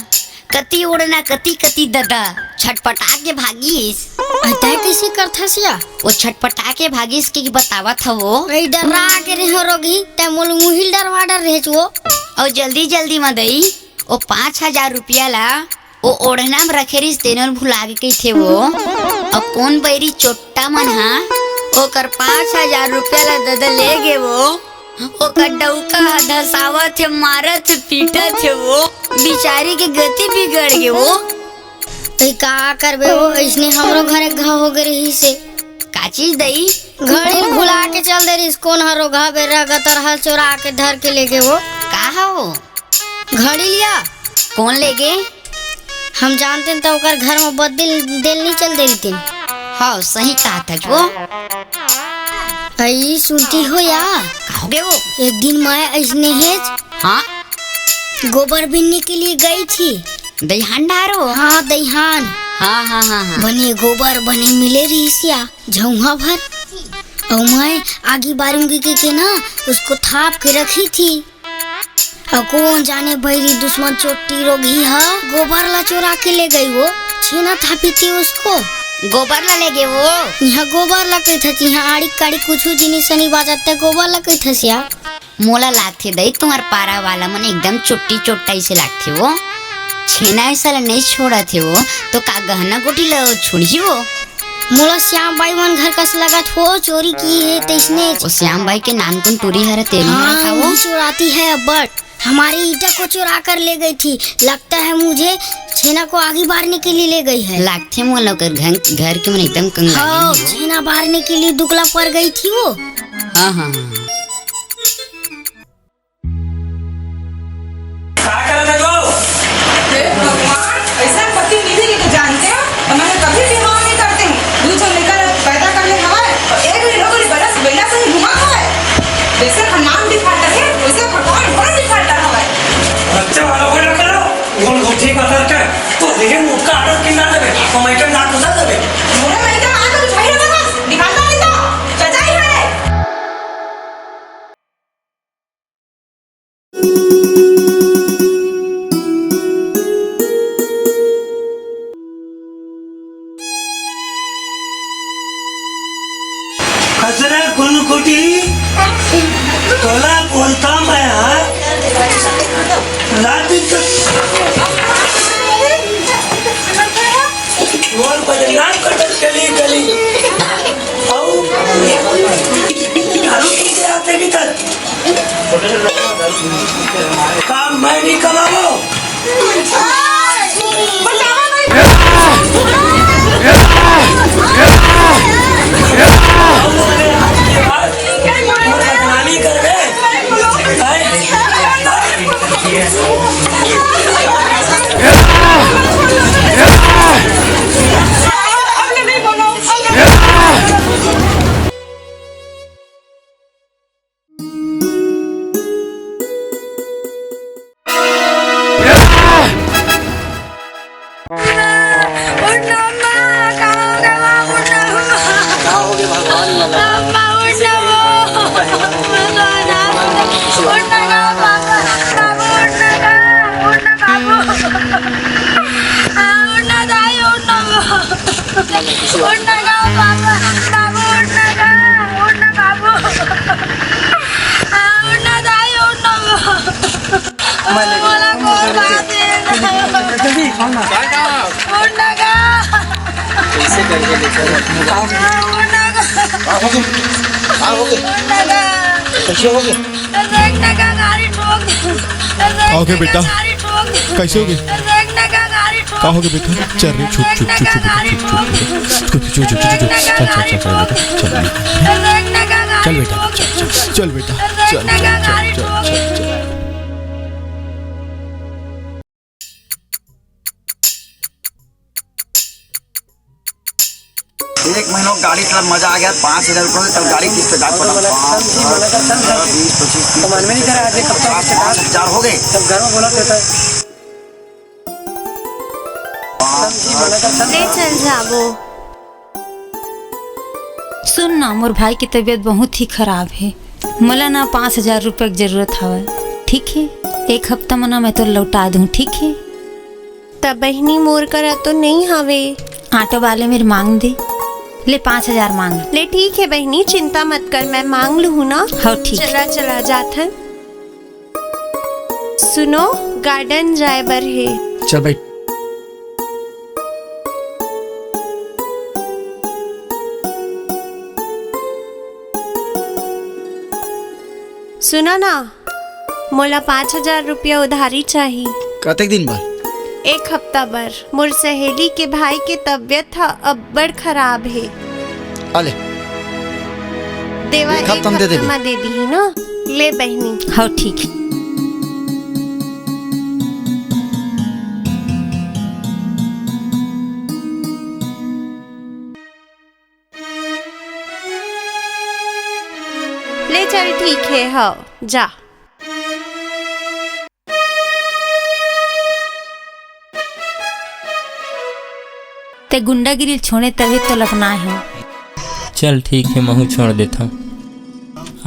कति ओढ़ना, कति, कति ददा, छटपटा के भागिस। अ, तैं कइसे करथस या? वो छटपटा के भागिस के बतावत हवो। अई डर्रा गे रेहेंव रोगही, तैं मोला उही ल डरवा डर रेहेच वो। अउ जल्दी जल्दी म दई, वो पाँच हजार रुपया ला वो ओढ़ना म रखे रिहिस, तेनो ल भुला गे कहिथे वो। अउ कोन बैरी चोट्टा मन हा ओकर पाँच हजार रुपया ला ददा ले गे वो। ओकर डउका ह धसावत हे, मारत हे, पीटत हे वो। बिचारी के गति बिगड़ गे वो। तई का करबे वो, अइसने हमरो घर एक घाव हो गे रहिस हे। का चीज दई? घड़ी ल भुला के चल दे रहिस, कोन ह रोगहा बेरा गतरहा ल चोरा के धर के ले गे वो। का ह वो? घड़ी लिया। कोन ले गे? हम जानतेन त ओकर घर म बदल देल नइ चल दे रहितेन। हव, सही कहत हच वो। अई सुनती हो या? का होगे वो? एक दिन मैं अइसने हेच। हाँ? गोबर बीनने के लिए गई थी। दइहान डारो? हाँ, दइहान। हाँ, हाँ, हाँ, हाँ। बने गोबर बने मिले रहिस या, झउहा भर। अउ मैं आगी बारूंगी के, के ना उसको थाप के रखी थी। अउ कोन जाने बैरी दुश्मन चोट्टी रोगही ह गोबर ला चोरा के ले गई वो। छेना थापी थी उसको। गोबर ला ले गे वो? इहाँ गोबर ला कहिथस, इहाँ आड़ी काड़ी कुछु जिनिस नइ बाचत, तैं गोबर ला कहिथस या। मोला लागथे दई, तुम्हर पारा वाला मन एकदम चोट्टी चोट्टा अइसे लागथे वो। छेना अइसा ला नइ छोड़त हे वो, तो का गहना गुटी ला छोड़ही वो? मोला श्याम बाई मन घर कस लगत हो, चोरी किए हे तइसने। ओ श्याम बाई के नानकुन टूरी हरे तेरी हाँ, नान का वो? वही चुराती है अब्बड़। हमारी ईटा को चुरा कर ले गई थी। लगता है मुझे छेना को आगी बारने के लिए ले गई है। लागथे मोला ओकर घर, घर के मन एकदम कंगाली हाँ, हे वो। छेना बारने के लिए दुकला पड़ गई थी वो। हाँ, हाँ, हाँ, हाँ। का करत हे तू? हे भगवान, अइसन पति मिलही के जानते हो, तो मैं कभी विवाह नहीं करती हूँ। दू झन लइका पैदा कर ले हवय, अउ एक भी लोग बरस बेला से ही घुमा हवय। जैसे हनुमान defaulter हे, वैसे भगवान घोड़ा defaulter हवय। बच्चा वाला बोल रहा करो, उन गुट्ठी पकड़ के तो देखे मुक्का आदत की ना देवे, तो मैं के नाक घुसा देवे। मोरे मैं के मार के दिखाई रहा था, defaulter नहीं तो, सजा ही है। खसरा कुनकुटी। काम मैं नहीं कमाऊं। बदनामी करबे। का होगे? का होगे? कैसे होगे? ओके बेटा, कैसे होगे? का होगे बेटा? चल रे, छुप, छुप, छुप, छुप, बेटा, छुप, छुप, बेटा, छुप, छुप, छुप, चल, चल, चल, चल बेटा, चल, चल, चल बेटा, चल, चल, चल, चल, चल, चल, चल। एक महीना गाड़ी चला, मजा आ गया। पाँच हजार रुपये, कल गाड़ी किस्त का पड़ा। पाँच, दस, बीस, पच्चीस, तीस, तो मन में नहीं करा, आज एक हफ्ता पचास, पाँच हजार हो गए। तब घर में बोला तो था। ले चल जाबो। सुन ना, मोर भाई की तबीयत बहुत ही खराब है, मोला ना पाँच हजार रुपये की जरूरत हवय, ठीक है? एक हफ्ता म ना मैं तो लौटा दूँ, ठीक है? त बहिनी, मोर करा तो नहीं हवे। ऑटो वाले मेर मांग दे, ले पाँच हजार मांग। ले ठीक है बहिनी, चिंता मत कर, मैं मांग लूहूँ ना। हाँ, ठीक। चला, चला जाथन। सुनो, गार्डन जाए बर हे। चल बैठ। सुना ना, मोला पाँच हजार रुपया उधारी चाही। कतेक दिन बर? एक हफ्ता बर। मोर सहेली के भाई के तबीयत ह अब्बड़ खराब हे। अले। देवा, एक हफ्ता म दे देबे। दे दिही ना। ले बहिनी। हाँ, ठीक है। ले चल, ठीक है, हाँ, जा। ते गुंडागिरी छोड़े तभी तो लपना है। चल ठीक है, महू छोड़ देता हूँ।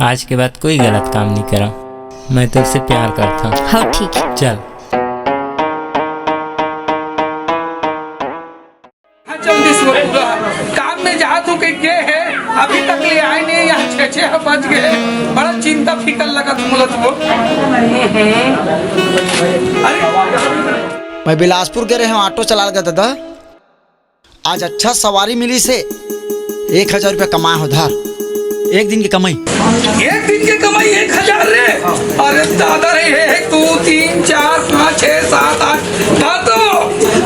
आज के बाद कोई गलत काम नहीं करा। मैं तेरे से प्यार करता हूँ। हाँ, ठीक है। चल। हाँ, चौबीस गो पूरा काम में जात हूँ कि के है, अभी तक ले आए नहीं, यहाँ छः छः बज गए, बड़ा चिंता फिकर लगत मुलत हो। अरे, मैं बिलासपुर गे रहे हूँ, ऑटो चलाल गा दादा, आज अच्छा सवारी मिली से एक हजार रुपया कमाए हो धार, एक दिन की कमाई। एक दिन के कमाई एक हजार रे? अरे दादा रे, एक, दो, तीन, चार, पाँच, छः, सात, आठ, दस तो।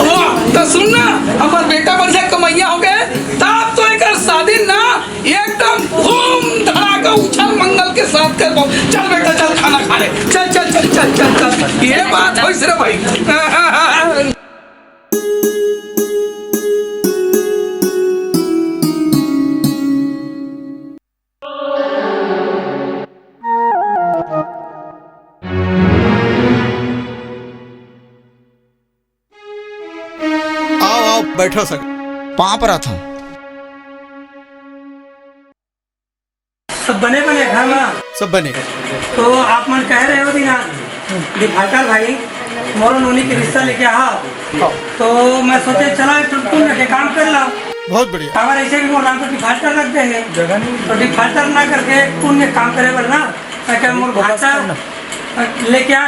वाह, तो सुन ना, हमार बेटा बढ़िया कमैया हो गए, तब तो एक शादी ना एकदम धूम धड़ाका उछल मंगल के साथ कर पाओ। चल बेटा, चल खाना खा ले, चल, चल, चल, चल, चल, चल। ये बात होइस रे भाई। आओ, आओ, बैठो सर। पाँव परत हूँ। सब बने बने घर में? सब बने। तो आप मन कह रहे हो दीना, डिफाल्टर भाई, मोरो नोनी के रिश्ता लेके आ। तो मैं सोचे चला एक ठो पुण्य के काम कर ला। बहुत बढ़िया। हमारे ऐसे भी मोर नाम पर डिफाल्टर रख दे है। जगह नहीं। तो डिफाल्टर ना करके पुण्य काम करे बर ना, मैं कह मोर भांचा लेके आ,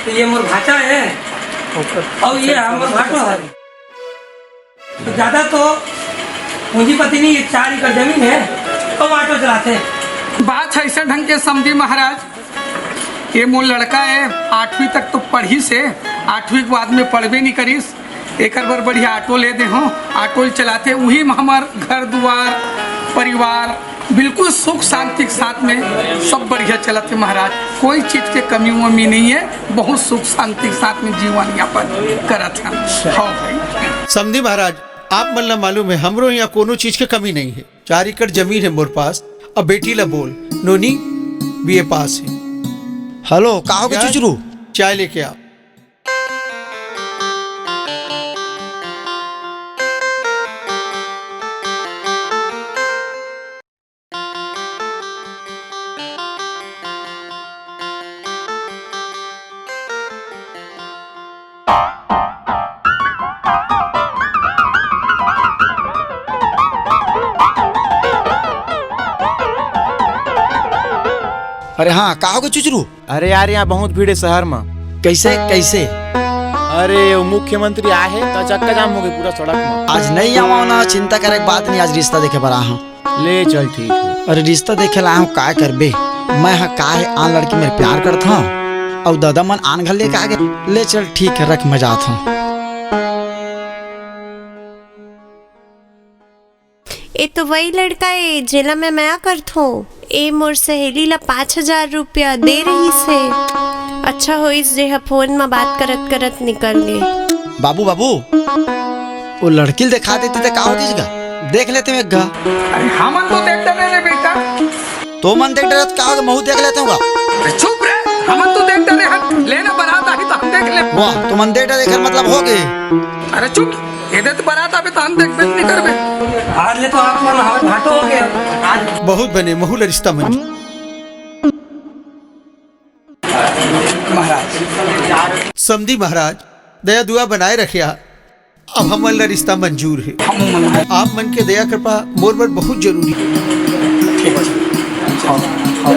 तो ये मोर भांचा है और ये हमर भाटो है। तो ज्यादा तो पूंजीपति नहीं, ये चार एकड़ जमीन है, तो ऑटो चलाते हैं। बात है ऐसे ढंग के समझी महाराज, ये मोर लड़का है, आठवीं तक तो पढ़िस हे, आठवीं के बाद में पढ़बे नहीं करिस। एकर बर बढ़िया ऑटो ले दे हो, ऑटो ल चलाथे, उही में हमार घर दुआर, परिवार बिल्कुल सुख शांति के साथ में सब बढ़िया चलत हे महाराज। कोई चीज के कमी वमी नहीं है, बहुत सुख शांति के साथ में जीवन यापन करत हैं। हाँ भाई। समधी महाराज, आप मन ला मालूम है, हमरो यहाँ कोनो चीज के कमी नहीं है। चार एकड़ जमीन है मोर पास। अब बेटी ला बोल, नोनी बीए पास है। हेलो, का हो गे जा, चुचरू? चाय लेके आ। अरे हाँ, का हो गे चुचरू? अरे यार, यहाँ बहुत भीड़ है शहर में। कैसे, कैसे? अरे, वो मुख्यमंत्री आए हैं, तो चक्का जाम हो गई पूरा सड़क में। आज नहीं आवा ना, चिंता करे के बात नहीं, आज रिश्ता देखे बर आहा। ले चल, ठीक है। अरे, रिश्ता देखे ला आहा, का करबे? मैं हा का है, आन लड़की मेर प्यार करत हूँ, और दादा मन आन घर लेके आ गए। ले चल, ठीक है, रख, मैं जात हूँ। ए तो वही लड़का ए, जेला मैं मया करथों। ए मोर सहेली ला पाँच हजार रुपया दे रहिस हे। अच्छा होइस जे ह फोन म बात करत करत निकल गे। बाबू, बाबू, वो लड़की ल दिखा देती त का होतिस गा? देख लेते एक घा। अरे हमन तो देख डरे रे बेटा। तो मन देख डरत का होगे, महू देख लेते होगा। अरे चुप रे, हमन तो देख डरे हन। लेना बारात आही तो हम देख ले। वाह, तो मन देख डरे, एकर मतलब हो गए। अरे चुप, एदे तो बारात आबे तो हम देखबे नहीं करबे। आज ले तो आप मन हमार भाटो हो गए। आज बहुत बने, महू ला रिश्ता मंजूर। महाराज। समधी महाराज, दया दुआ बनाए रखे। अब हमन ला रिश्ता मंजूर है। हम मन आप मन के दया कृपा मोर बर बहुत जरूरी है। ठीक है। हाँ, हाँ।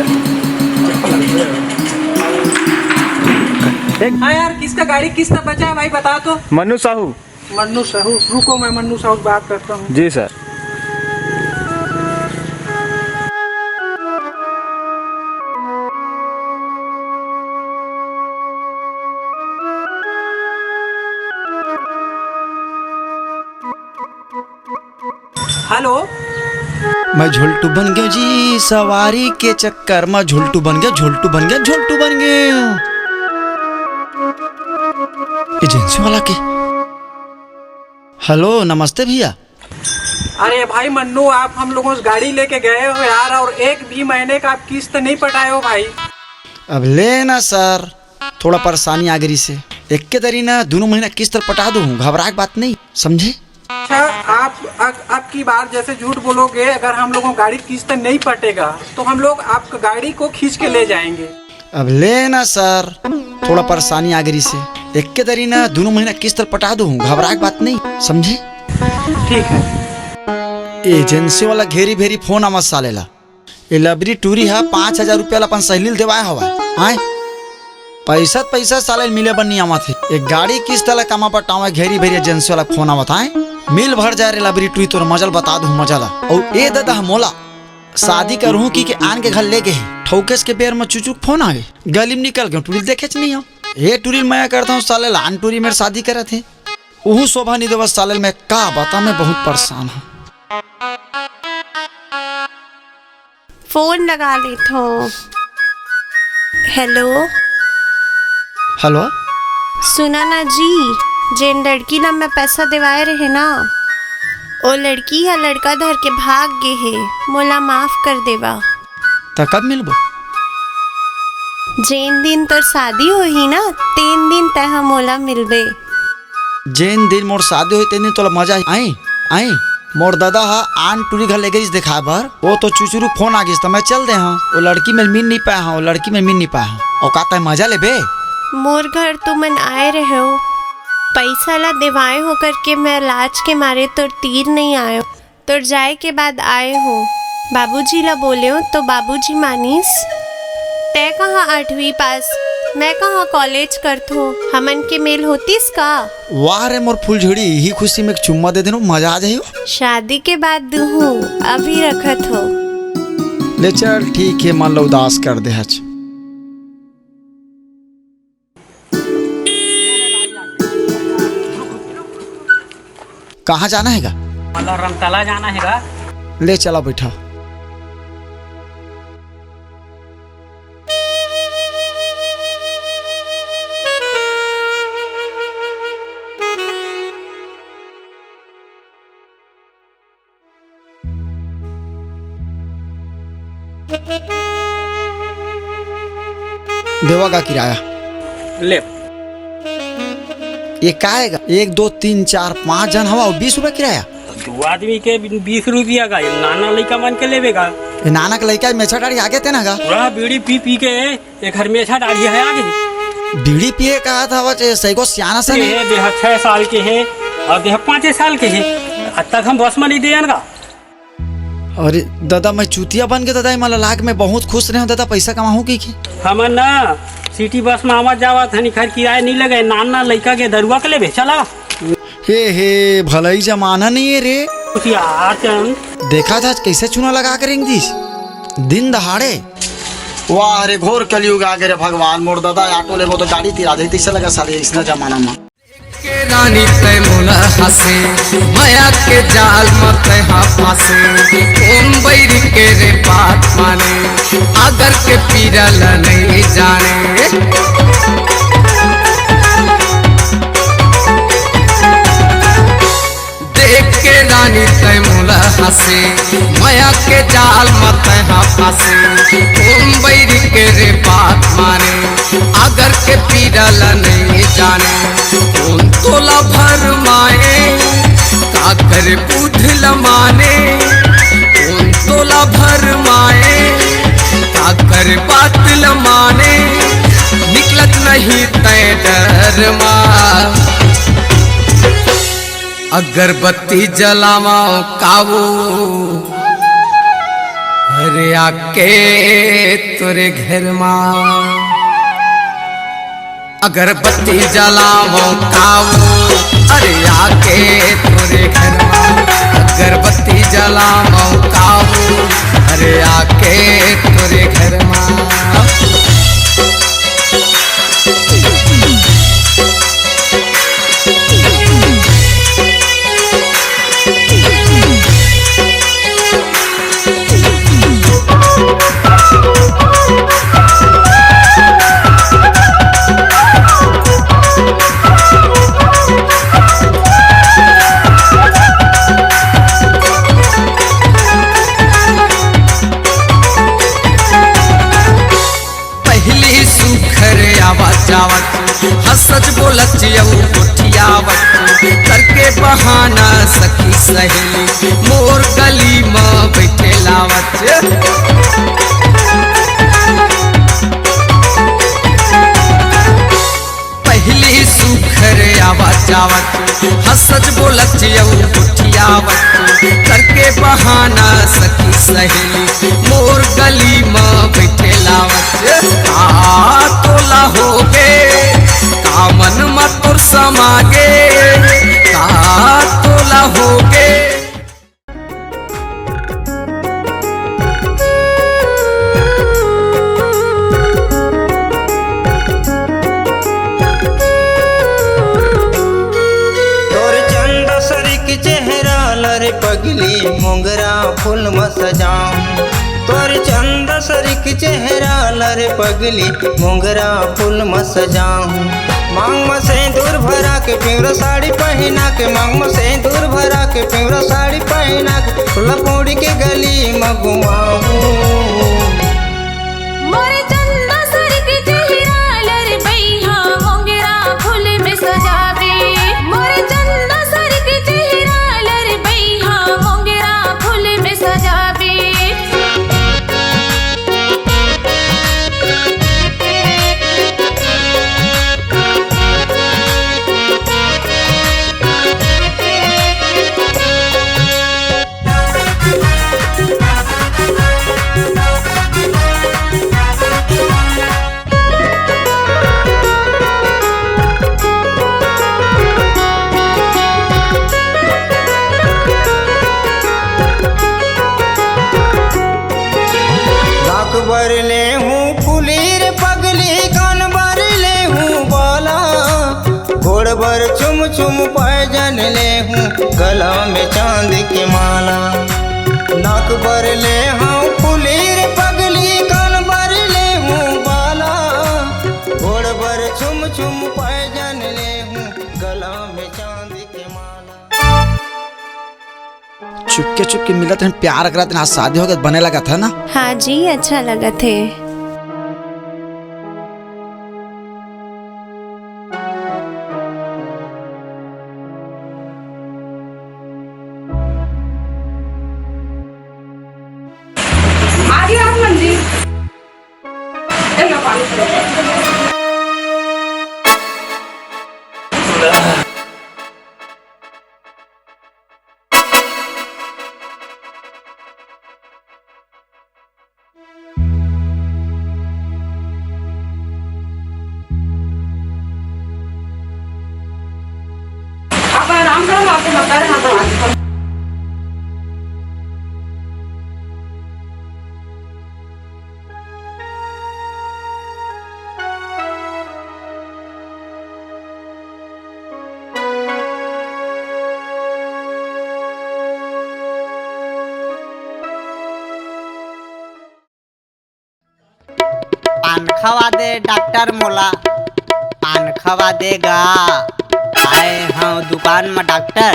हाँ यार, किसका गाड़ी किसका बचा है भाई, बता तो। मन्नू साहू। मन्नू साहू, रुको, मैं मन्नू साहू से बात करता हूँ। जी सर। हेलो। मैं झुलटू बन गयो जी, सवारी के चक्कर में झुलटू बन गयो, झुलटू बन गयो, झुलटू बन गयो। एजेंसी वाला के। हेलो, नमस्ते भैया। अरे भाई मन्नू, आप हम लोगों से गाड़ी लेके गए हो यार, और एक भी महीने का आप किस्त नहीं पटाए हो भाई। अब ले ना सर, थोड़ा परेशानी आ गई से। एक के दरी ना दोनों महीना किस्त पटा दूँ, घबरा के बात नहीं, समझे? अच्छा, आप अग-, अब की बार जैसे झूठ बोलोगे, अगर हम लोगों गाड़ी किस्त नहीं पटेगा, तो हम लोग आपका गाड़ी को खींच के ले जाएंगे। अब ले ना सर, थोड़ा परेशानी आ गई से। एक के दरी ना दोनों महीना किस्त पटा दूँ, घबरा के बात नहीं, समझे? ठीक है। एजेंसी वाला घेरी भेरी फोन आवा साले ला। ए लबरी टूरी हा पाँच हजार रुपया ला अपन सहेली ल देवाए हवय। आय, पैसा त पैसा साले ल मिले बर नइ आवत हे। एक गाड़ी किस्त ला कमा पटावे घेरी भेरी एजेंसी वाला फोन आवत आय। मिल भर जाए रे लबरी टूरी, तोर मजा ल बता दूं मजा ला। अउ ए ददा ह मोला शादी करहूं कि के आन के घर ले गे हे। ठौकेस के बेर म चुचुक फोन आ गे। गली म निकल गेंव, टूरी ल देखेच नइ हंव। ए टूरी ल मया करत हंव, साले ल आन टूरी मेर शादी करत हे। उहू शोभा नइ देवत साले ल, मैं का बता, मैं बहुत परेशान हंव। फोन लगा लेथों। हेलो। हेलो। सुना ना जी, जेन लड़की ला मैं पैसा देवाए रहे ना, ओ लड़की ह लड़का धर के भाग गे हे, मोला माफ कर देवा। त कब मिलबो? जेन दिन तोर शादी होही ना, तेन दिन तैं ह मोला मिलबे। जेन दिन मोर शादी होही, तेन दिन तोला मजा आई, आई। मोर ददा ह आन टूरी घर ले गइस देखाए बर, ओ तो चुचुरू फोन आ गिस, त मैं चल दे हंव। ओ लड़की मेर मिल नइ पाए हंव, ओ लड़की मेर मिल नइ पाए हंव। अउ का तैं मजा लेबे? मोर घर तुमन आए रहेव, पइसा ला देवाए हों करके मैं लाज के मारे तोर तीर नइ आएंव। तोर जाए के बाद आए हों। बाबूजी ला बोलेंव तो बाबूजी मानिस। तैं कहाँ आठवीं पास, मैं कहाँ कॉलेज करथों, हमन के मेल होतिस का? वाह रे मोर फुलझड़ी, इही खुशी में एक चुम्मा दे देना, मजा आ जाही। शादी के बाद दूहूं, अभी रखत हों। ले चल, ठीक हे, मन ला उदास कर दे हच। कहाँ जाना हे गा? मतलब रमतला जाना हे गा। ले चला बैठा। देवा का किराया। ले। ये का हे गा? एक, दो, तीन, चार, पाँच झन हवा, बीस रुपया किराया। दू आदमी के बीस रुपया का, ये नाना लइका मन के लेबे का? ये नाना के लइका मेछा डाड़ी आगे ते ना गा? पूरा बीड़ी पी पी के एक हर मेछा डाड़ी हे आगे। बीड़ी पिए का था, वो सही को सियाना सा नहीं। ये देह छह साल के हे अउ देह पाँचे साल के हे। अब तक हम बस में नहीं दे आन गा। अरे दादा, मैं चूतिया बन के दादा, एमा लाग मैं बहुत खुश रहे हूँ दादा, पैसा कमाहूँ की, की? हमन ना सिटी बस में आवत जावत हन, इखर किराया नहीं लगे, नान नान लइका के दरुआ के लेबे, चला। हे, हे, भलई जमाना नहीं हे रे। कुछ यार चंद। देखा था आज कैसे चूना लगा के रेंग दिस। दिन दहाड़े। वाह रे, घोर कलयुग आ गे रे भगवान, मोर दादा ऑटो लेबो तो गाड़ी तिरा दे, तैसे लगा साले इसना जमाना में। के रानी तै मोला हंसे, मया के जाल म तै हा फांसे। कोन बैरी के रे बात माने, अगर के पीरा ल नहीं जाने। देख के रानी तै मोला हंसे, मया के जाल म तै हा फांसे। कोन बैरी के रे बात माने, अगर के पीरा ल नहीं जाने। कोन तोला भरमाए, काकर बुध ल माने। कोन तोला भरमाए, काकर बात ल माने। निकलत नहीं तै डर मा। अगरबत्ती जलावंव कावो, अरे आके तोरे घर मा। अगरबत्ती जलावंव कावो, अरे आके तोरे घर मा। अगरबत्ती जलावंव कावो, अरे आके तोरे घर मा। पहिली सुघर आवत जावत, हंसत बोलत अउ गोठियावत, करके बहाना सखी सहेली मोर गली म बइठे लावत। पहिली सुघर आवत जावत, हंसत बोलत अउ गोठियावत, करके बहाना सखी सहेली मोर गली म बइठे लावत। का तोला होगे, का मन म तोर समागे, का तोला होगे। तोर चंदा सरी के चेहरा ल रे पगली, मोंगरा फूल म सजाऊं। तोर चंदा सरी के चेहरा ल रे पगली, मोंगरा फूल म सजाऊं। मांग म सेंदूर भरा के, पिंवरा साड़ी पहिना के, मांग म सेंदूर भरा के, पिंवरा साड़ी पहिना के, तोला पोड़ी के गली म घुमाऊं। मोर चंदा सरी के चेहरा ल रे बइहा, मोंगरा फूल में सजाबे। मोर चंदा सरी के चेहरा ल रे बइहा, मोंगरा फूल में सजाबे। पर छुम छुम पैजन ले हूँ, गला में चांद के माला। नाक बर ले हूँ फुलीर पगली, कान बर ले हूँ बाला। गोड़ बर छुम छुम पैजन ले हूँ, गला में चांद के माला। चुपके चुपके मिलत हन, प्यार करत हन, आज शादी हो गए, बने लगत हे ना? हाँ जी, अच्छा लगत हे। आ गया आप मंदिर। ए, लो पानी पियो। आप आराम करो, मैं आपको बता रहा हूँ। पान खवा दे डॉक्टर मोला, पान खवा दे गा। आए हंव दुकान म डॉक्टर,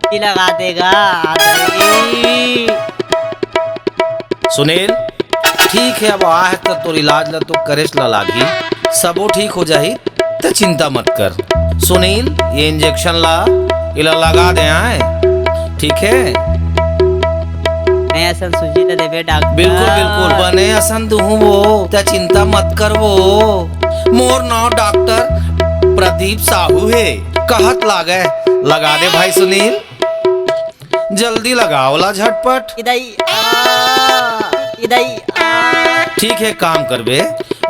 की लगा दे गा। सुनील, ठीक हे, अब आहे त तोर इलाज ला तो करेच ला लागही, सबो ठीक हो जाही। त चिंता मत कर सुनील, ये इंजेक्शन ला, इला लगा दे आए, ठीक हे? बने असन सूजी त देबे डॉक्टर। बिल्कुल, बिल्कुल, बने असन दुहूं वो, त चिंता मत कर वो। मोर नाव डॉक्टर प्रदीप साहू हे, कहत लागे, लगा दे भाई सुनील। जल्दी लगाव ला झटपट। इदई आ, इदई आ। ठीक हे, काम करबे,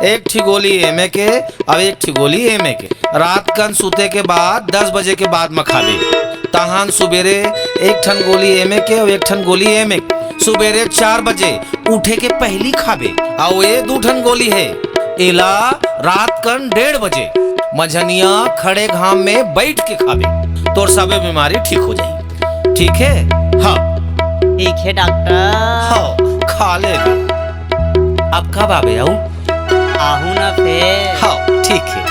एक ठी गोली एमे के, अउ एक ठी गोली एमे के। रात कन सुते के बाद दस बजे के बाद म खाबे। तहान सुबेरे एक ठन गोली एमे के अउ एक ठन गोली एमे के। सुबेरे चार बजे उठे के पहिली खाबे। अउ ए दू ठन गोली हे, एला रात कन डेढ़ बजे मझनिया खड़े घाम में बइठ के खाबे। तोर सबे बीमारी ठीक हो जाही। ठीक हे? हाँ। ठीक हे डॉक्टर। हाँ, खा ले बे। अब कब आबे अउ? आहू ना फेर। हाँ, ठीक हे।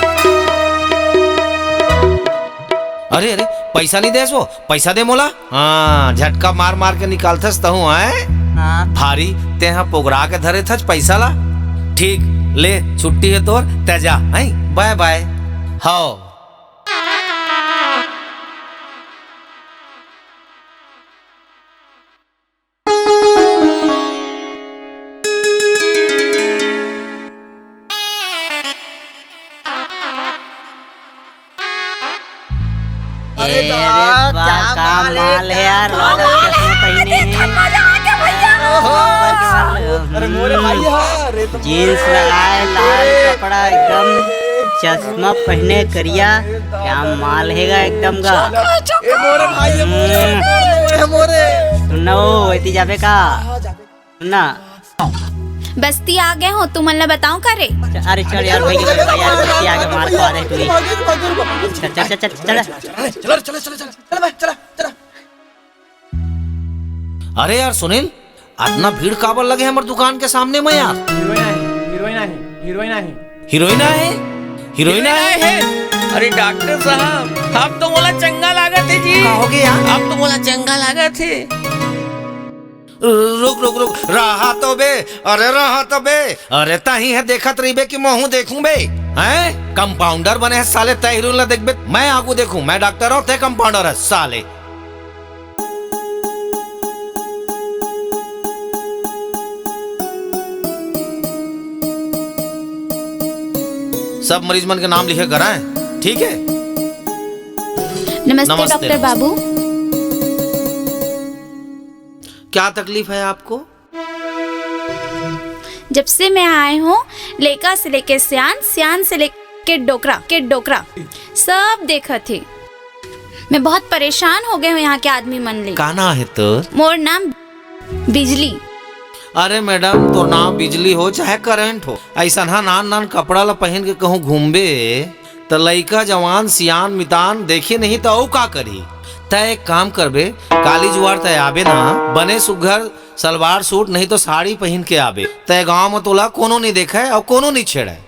अरे, अरे, पैसा नइ देस वो? पैसा दे मोला। हाँ, झटका मार मार के निकालथस तहूँ, हैं? हाँ। भारी, तेंहा पोगरा के धरे थस पैसा ला। ठीक, ले, छुट्टी हे तोर, तैं जा, हैं? बाय बाय। हव। अरे ए, बा, का माल हे यार, लागत चश्मा पहिने हे। अरे मोरे भाई यार, ये तो जींस लगाए, लाल कपड़ा, एकदम चश्मा पहिने, करिया, क्या माल हे गा एकदम गा। ए मोरे भाई, ए मोरे, हम्म। मोरे, मोरे। सुन ना, वो एती जाबे का? हाँ, जाबे। ना। बस्ती आ गए हो, तुमन ला बताऊं का रे? अरे चल यार, भाई, भाई यार, बस्ती आ गए, मार खवा दे तू। चल, चल, चल, चल, चल। चल, चल, चल, चल, चल, चल, चल। अरे यार सुनील, अतना भीड़ काबर लगे हमर दुकान के सामने में यार? हीरोइन आहे, हीरोइन आहे, हीरोइन आहे। हीरोइन आहे? हीरोइन आहे? अरे डॉक्टर साहब, अब तो मोला चंगा लागत हे जी। का हो गया? अब तो मोला चंगा लागत हे। रुक, रुक, रुक, रहा तो बे, अरे रहा तो बे, अरे तहीं हे देखत रहिबे कि महूं देखूं बे, हैं? कंपाउंडर बने हे साले, तैं हीरोइन ला देखबे, मैं आगू देखूं, मैं डॉक्टर हंव, तैं कंपाउंडर हस साले। सब मरीज मन के नाम लिखे कराएं, ठीक है? नमस्ते, नमस्ते, डॉक्टर नमस्ते। बाबू। क्या तकलीफ है आपको? जब से मैं आए हूँ, लेका से लेके सियान, सियान से लेके डोकरा, के डोकरा, सब देखत हे। मैं बहुत परेशान हो गए हूँ यहाँ के आदमी मन ले। का नाम है तोर? मोर नाम बिजली। अरे मैडम, तोर नाम बिजली हो चाहे करंट हो, ऐसन हा नान नान कपड़ा ला पहन के कहूँ घूमबे, त लइका जवान सियान मितान देखे नहीं त अउ का करही? तै एक काम करबे, काली जुआर तै आबे ना, बने सुग्घर सलवार सूट नहीं तो साड़ी पहिन के आबे। तै गांव म तोला कोनो नहीं देखय अउ कोनो नहीं छेड़य।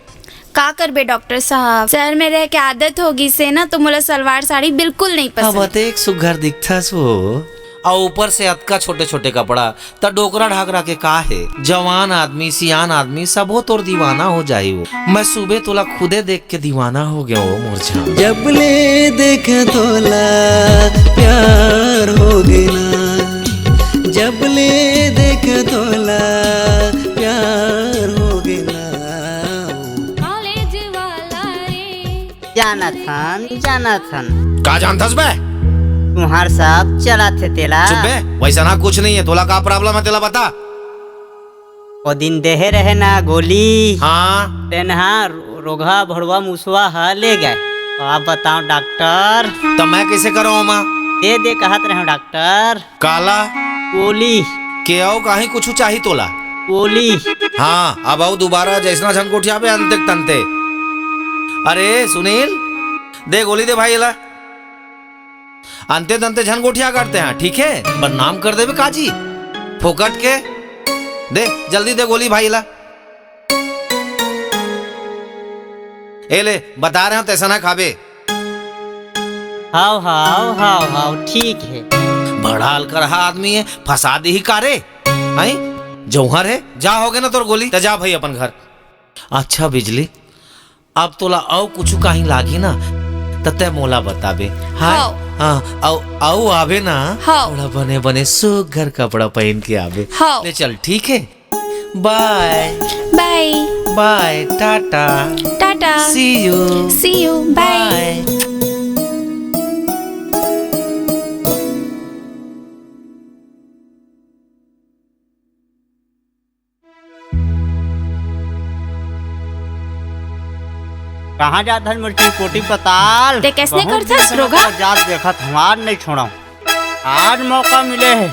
का करबे डॉक्टर साहब, शहर में रह के आदत हो गिस हे ना, तो मोला सलवार साड़ी बिल्कुल नहीं अब पसंद। अतेक सुग्घर दिखथस वो, अउ ऊपर से अतका छोटे-छोटे कपड़ा, त डोकरा ढाकरा के का हे? जवान आदमी, सियान आदमी, सबो तोर दीवाना हो जाही वो। मैं सुबह तोला खुदे देख के दीवाना हो गया वो मोर जान। जब ले देख तोला प्यार हो गे ना, जब ले देख तोला प्यार हो गे ना। कॉलेज वाला रे। जानत हन, जानत हन। का जानथस बे? तुहार सब चलत हे तेला। चुप बे, वैसा ना कुछ नहीं है। तोला का problem है तेला बता। ओ दिन देहे रहे ना गोली। हाँ। तेन हा रो-, रोगहा भड़वा मुसवा ह ले गए। तो आप बताओ डॉक्टर। त मैं कैसे करो ओमा? दे दे कहत रहे डॉक्टर। काला? गोली। के अउ काहीं कुछु चाही तोला? गोली। हाँ, अब अउ दोबारा जैसना झन गोठियाबे अंते तंते। अरे सुनील, दे गोली दे भाई एला। अंते तंते झन गोठिया करते हैं, ठीक है? बदनाम कर देबे काजी। फोकट के। दे, जल्दी दे गोली भाई एला। ए ले, बता रहे हो तैसा ना खाबे। हाव, हाव, हाव, हाव, ठीक है। बड़ा अलकरहा आदमी है, फंसा दी ही का रे? हैं? जौहर है, जा हो गए ना तोर गोली, त जा भाई अपन घर। अच्छा बिजली, अब तोला अउ कुछु काहीं लागी ना, त तै मोला बताबे। हाँ? हाव। हाँ, अउ, अउ आबे ना, हाव। थोड़ा बने बने सुग्घर कपड़ा पहिन के आबे। हाव। ले चल, ठीक है? Bye. Bye. Bye. Tata. Tata. See you. See you. Bye. Bye. कहाँ जात हन मोर चिरपोटी पताल? ते कैसने बहुत करथस, दिन से रोगहा? मतलब जात देखत हूँ, आज नहीं छोड़ाऊँ। आज मौका मिले है।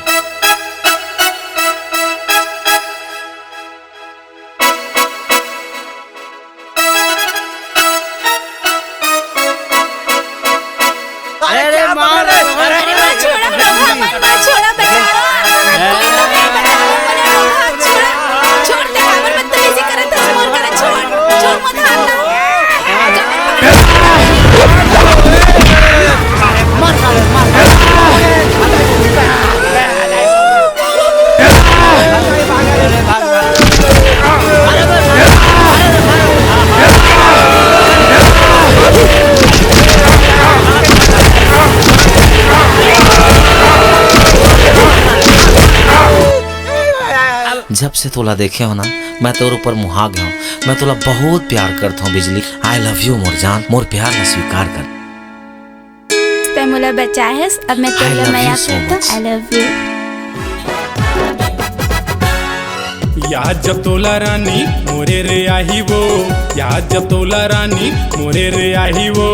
अरे मार, अरे मार, छोड़ा, रोगहा, मत मार, छोड़ा, बचा। कोई तो नहीं बचा, मत मार, रोगहा, छोड़ा। छोड़ दे, काबर बदतमीजी करत हस मोर करा, छोड़, छोड़, मत हाथ ना। जब से तोला देखे हो ना, मैं तोर ऊपर मुहा गया हूँ। मैं तोला बहुत प्यार करता हूँ बिजली। I love you मोर जान, मोर प्यार ला स्वीकार कर। तै मोला बचाए हस, अब मैं तोर I ला love मया you so करथों। Much. I love you। याद जब तोला रानी मोरे रे आही वो, याद जब तोला रानी मोरे रे आही वो,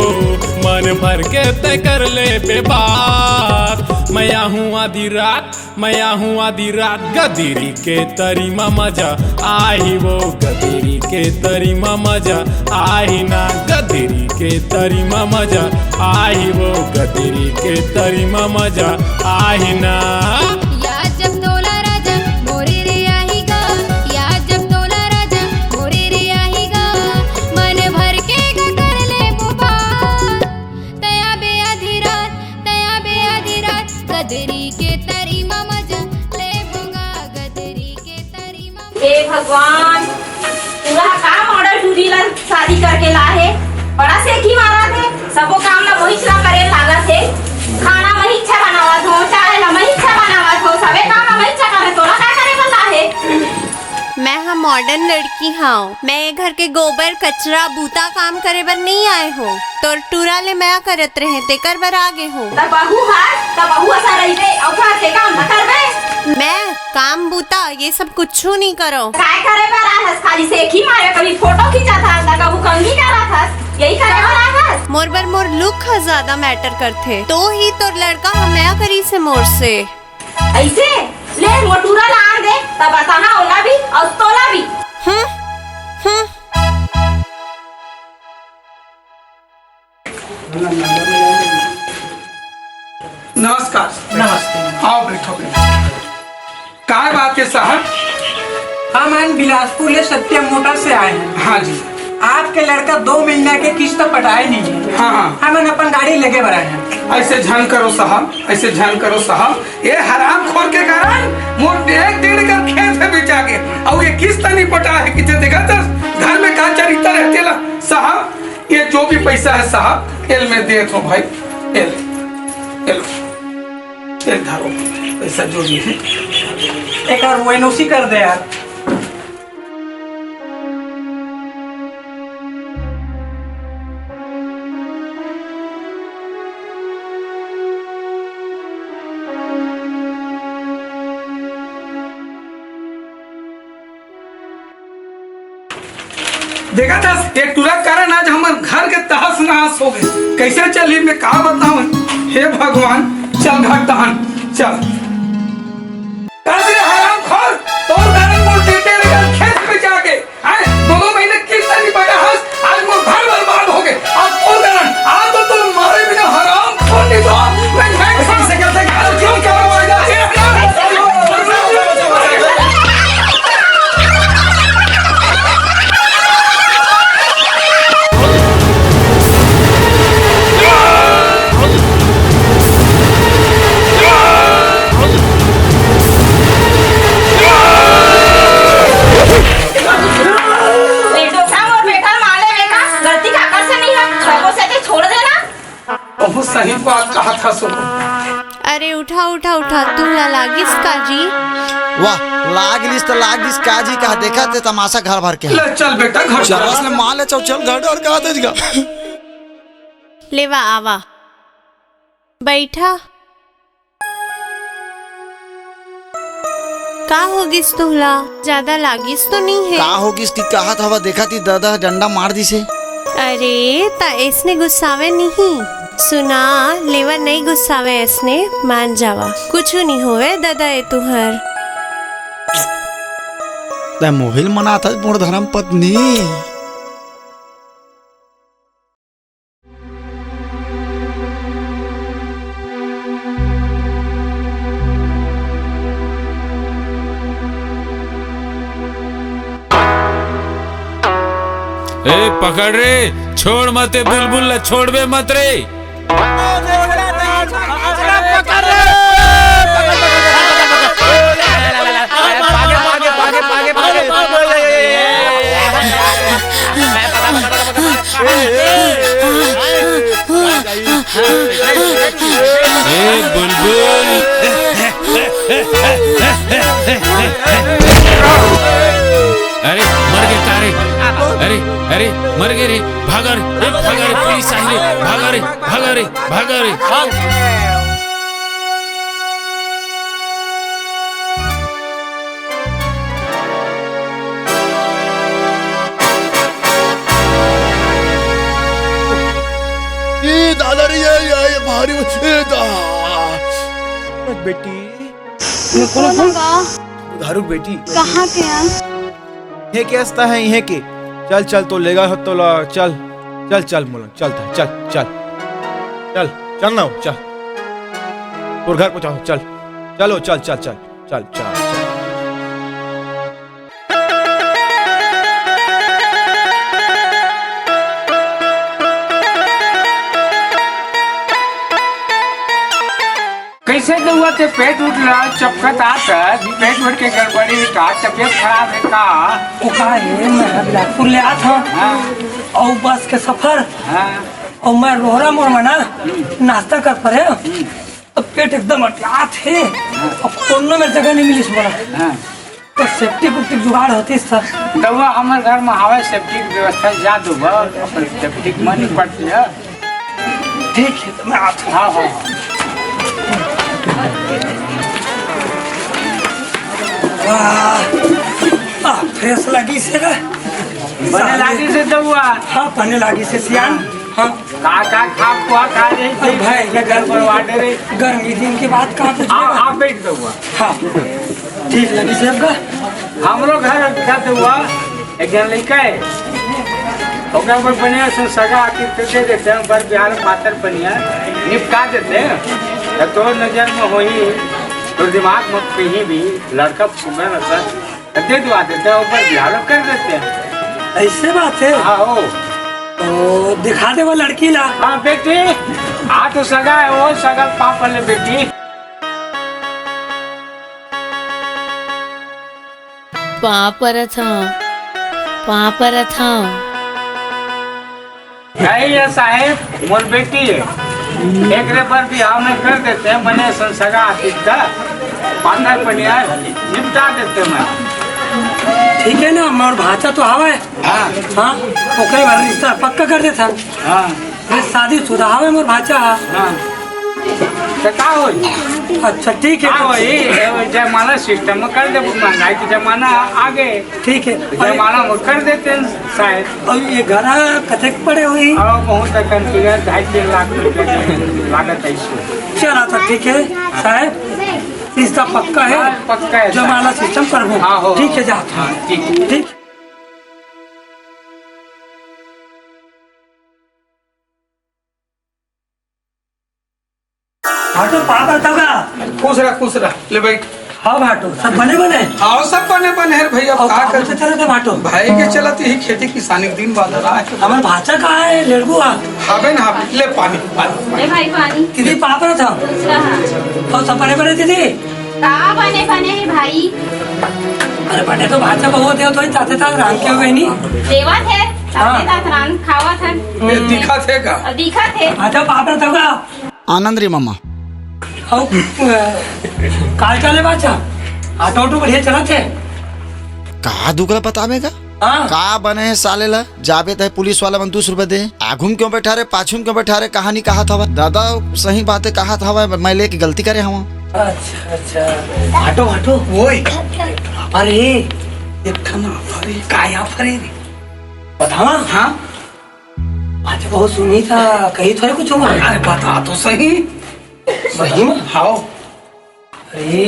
मन भर के तै कर लेबे बात। मैं आहूँ आधी रात, मैं आहूँ आधी रात, गदेरी के तरी म मजा आही वो, गदेरी के तरी म मजा आही ना, गदेरी के तरी म मजा आही वो, गदेरी के तरी म मजा आही ना। याद जब तोला राजा मोरे रे आही गा, याद जब तोला राजा मोरे रे आही गा, मन भर के गा कर लेबो बात। तै आबे आधी रात, तै आबे आधी रात, गदेरी के तरी म मजा लेबो गा, गदेरी के तरी म। हे भगवान, टूरा ह का मॉडल टूरी ला शादी करके ला हे? बड़ा सेखी मारत हे, सबो काम ला वहीच ला करे लागत हे। खाना वहीच बनावत हो, चाय ला वहीच बनावत हो, सबे काम ला वहीच करे, तोला का करे बर ला हे? मैं ह मॉडर्न लड़की हंव। मैं ये घर के गोबर, कचरा, बूता काम करे बर नहीं आए हों। तोर टूरा ले मया करत रहे, तेकर बर आ गे हों। त बहू हस, त बहू असन रहिबे, अउ घर के काम न करबे? मैं काम बूता ये सब कुछु नहीं करों। काय करे बर आए हस? खाली सेखी मारे, कभी फोटो खींचत हस, त कभू कंघी करत हस, यही करे बर आए हस? मोर बर मोर लुक ह ज्यादा मैटर करथे। तो ही तोर लड़का ह मया करिस हे मोर से। अइसे? ले, मोर टूरा ला आन दे, तब बताहा ओला भी अउ तोला भी। हम्म, हम्म। नमस्कार। नमस्ते। आओ, बैठो, बैठो। काय बात है साहब? हम हन बिलासपुर ले सत्यम मोटर से आए हैं। हाँ जी। आपके लड़का दो महीना के किस्त पटाए नहीं है। हाँ, हाँ। हमन अपन गाड़ी लेके बर आए हैं। ऐसे झन करो साहब, ऐसे झन करो साहब। ये हरामखोर के कारण मोर एक डेढ़ एकड़ खेत है बेचा के, और ये किस्त नहीं पटा है। किथे देखा था घर में का चरित्र रहते ला साहब? ये जो भी पैसा है साहब, एल मैं देत हूँ भाई, एल, एल, एल धरो, पैसा जो भी है। एक और वो एनओसी कर दे यार। देखा था, ये टूरा कारण आज हमर घर के तहस नहस हो गए। कैसे चली मैं का बताऊं? हे भगवान, चल घर तहन, चल। अरे हरामखोर, तोर कारण मोर बेटे के खेत में जाके, हैं, दो दो महीने किस्त नहीं पटा हस, आज मोर घर बर्बाद हो गए। आज तोर कारण, आज तो तुम मारे बिना हरामखोर नहीं तो मैं नहीं ऐसे कैसे क्या था? आज क्यों क्या हुआ? निर्दोषा मोर बेटा माले में का गलती काकर से नहीं है, सबको से छोड़ देना। बहुत सही बात कहा था सुनो। अरे उठा, उठा, उठा, तुमला लागिस का जी? वाह, लाग लिस त लाग लिस का जी, कहा देखा ते तमाशा घर भर के। ले चल बेटा, घर चल। चल, बस ले माँ ले चल, चल घर डर कहा दे दिया। लेवा आवा, बैठा। का हो गिस तुहला? ज्यादा लागिस तो नहीं है? का हो गिस कि कहत हवा, देखा ती दादा डंडा मार दिसे। अरे, त ऐसने गुस्सावे नहीं। सुना, लेवा नहीं गुस्सावे ऐसने, मान जावा। कुछु नहीं होवे दादा, ए तुहर। तै मोहिल मनात हस मोर धर्म पत्नी। ए, पकड़ रे, छोड़ मत ए बुलबुल ला, छोड़बे मत रे। ए बुलबुल। अरे मर गे का रे? अरे, अरे मर गे रे। भागा रे, ए, भागा रे, पुलिस आई रे। भागा रे, भागा रे, भागा रे। ए दादा रे, ये, ये, ये भारी, ए दा-, बेटी। ये कौन है? दारू बेटी। कहाँ के हैं? ये क्या हंसता है, ये के? चल, चल, तो लेगा हो तो ला, चल, चल, चल, मोला, चल, चल, चल, चल, चल ना, चल, तोर घर पहुंचा, चल, चलो, चल, चल, चल। कैसे दउआ ते पेट उठ रहा, चपकत आता, पेट उठ के गड़बड़ी है का, तबीयत खराब है का? ओ का है, मैं बिलासपुर ले आत हूँ। हाँ। और बस के सफर। हाँ। और मैं रोहरा मोर मना नाश्ता कर परे। हम्म। अब पेट एकदम अटियात हे। हाँ। अब कोनो में जगह नहीं मिलिस मोला। हाँ। तो सेप्टिक उप्टिक जुगाड़ होतिस त। दउआ हमर घर में हवय सेप्टिक व्यवस्था, जा दउआ, अपन सेप्टिक म निपट लिया। ठीक है, तो मैं आता हूँ। हाँ, हाँ, हाँ। वाह, आ, फ्रेश लगी से ना। बने लागी से दउआ। हाँ, बने लागी से सियान। हाँ। का, का खा, खुआ खा रही अरे थी? भाई, ये घर पर वाटे रे। गर्मी दिन के बाद कहाँ पे आप, जुड़ेगा? आप बैठ दउआ। हाँ, ठीक लगी सबका। हमरो घर का दउआ, एक जन लइका है। ओकर बर बढ़िया से सगा आके तो दे देते हैं, बर बिहार पातर बढ़िया निपटा देते हैं। तो तोर नजर में होही, तो दिमाग में कहीं भी लड़का सुंदर रहता, तो दे दुआ देते हैं, ऊपर बिहार कर देते हैं। ऐसे बात है? हाँ हो। तो दिखा दे वो लड़की ला। हाँ बेटी, आ तो सगा है, वो सगा पाँव पर ले बेटी। पाँव परत हंव, पाँव परत हंव। नहीं, ये साहेब मोर बेटी है, एकरे बर बिहाव नहीं कर देते हैं, बने संसगा आतीत का पांदर पनिया निपटा देते मैं। ठीक है ना, मोर भाचा तो हवय। हाँ। हाँ, ओकरे बर रिश्ता पक्का कर देथन। हाँ। ये शादीशुदा हवे मोर भाचा। हाँ। तो का होई? अच्छा, ठीक है, का तो होई? ये जयमाला सिस्टम में कर देबो, महंगाई के जमाना आगे। ठीक है। जयमाला में कर देते हैं शायद। अब ये घर कतेक पड़े होही? अब बहुत अकन की है, ढाई तीन लाख रुपया के लागत है इसको। चला तो ठीक है साहब, रिश्ता पक्का है। हाँ, पक्का है साहब। जयमाला सिस्टम करबो। हाँ, हो, ठीक है, हो। जा। हाँ, ठीक है। ठीक। भाटो, पाँव परत हंव गा। खुश रह, खुश रह। ले बैठ। हाँ भाटो, सब बने बने? हाँ, सब बने बने हे भैया, अब का का कर? होथे चलत हे भाटो? भाई के चलत यही खेती किसानी के दिन बादर आए। हमर भाचा कहाँ हे, लेड़गू हा? हाबे ना, हाबे। ले पानी, पानी। ले भाई पानी। दीदी, पाँव परत हंव। खुश रहा। अउ सब बने बने दीदी? का बने बने हे भाई? अरे बने तो भाचा बहुत हे, तो ताते तात रांध के हो गई नी? देवत हे, हाँ। ताते तात रांध खावत हे। ये दिखत हे का? दिखत हे। अच्छा, पाँव परत हंव गा। आनंद रे मामा। अउ, अ, का हाल चाल हे बाचा? ऑटो ऑटो बढ़िया चलत हे? का दुगला बतावे गा? हाँ। का बने हे साले ला? जाबे तहे पुलिस वाला मन दू सौ रुपया दे। आघू म क्यों बैठा रे, पाछू म क्यों बैठा रे, कहानी कहत हवय। दादा सही बात हे कहत हवय, मैं लेके गलती करे हवं। अच्छा, अच्छा। हटो, हटो। ओए। अरे, एक ठन offer हे। काय offer हे रे? बतावा। हाँ? अच्छा, बहुत सुनी था, कही थोड़े कुछ हुआ। अरे, बता तो सही। सही में? हाँ। अरे,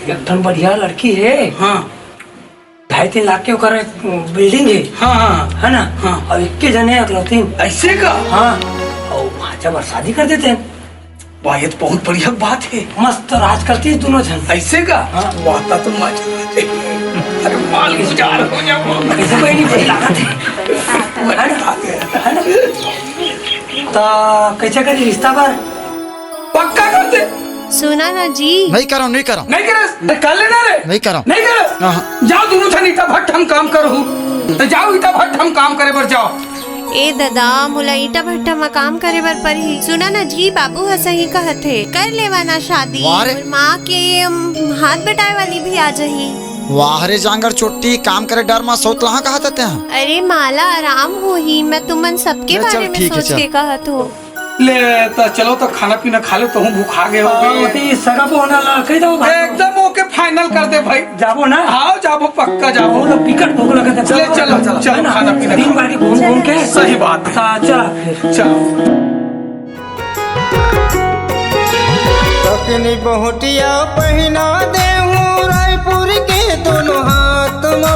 एक ठन बढ़िया लड़की हे। हाँ। ढाई तीन लाख के ओकर building हे। हाँ, हाँ। हे ना? हाँ। अउ एके झन हे अकलौतीन। ऐसे का? हाँ। अउ भाचा बर शादी कर देते हैं। वाह, ये तो बहुत बढ़िया बात हे। मस्त राज करती हे दोनों झन। ऐसे का? हाँ। वाह, ता तो मजा आ जाए। अरे, माल गुजार हो जाए। कैसे कोई नहीं, कोई लागत हे। मजा आ गया। हे ना? ता कैसे करी रिश्ता बर? पक्का कर दे। सुना ना जी। नहीं करव, नहीं करव। नहीं करस? तो कर लेना रे। नहीं करव। नहीं करस? हाँ, हाँ। जाव दोनों झन ईटा भट्ठा म काम करहू। तो जाव ईटा भट्ठा म काम करे बर जाव। ए ददा, मोला ईटा भट्ठा म काम करे बर परही। सुना ना जी, बाबू ह सही कहत हे, कर लेवा ना शादी। वाह रे। मोर माँ के, अम, हाथ बटाए वाली भी आ जाही। वाह रे जांगर चोट्टी, काम करे डर म सौतलहा कहत हे तेहा। अरे माला आराम होही, मैं तुमन सबके ले चल, बारे में ठीक हे, सोच चल। के कहत हूँ। ले, त चलो, त खाना पीना खा ले, तहूँ भुखा गे होगे। हाँ, त ये सगा पहुना ला कही दो भाई। एकदम OK, final कर दे भाई। जाबो ना? हाँ, जाबो, पक्का जाबो। वो तो बिकट भूख लगत हे। ले, चलो, चलो, चलो, हे ना? खाना पीना दिन खा। भर के घूम घूम के। सही बात हे। हाँ, चला फिर। चलो। तकनी बहुटिया पहिना देहूँ रायपुर के दोनों हाथ मा,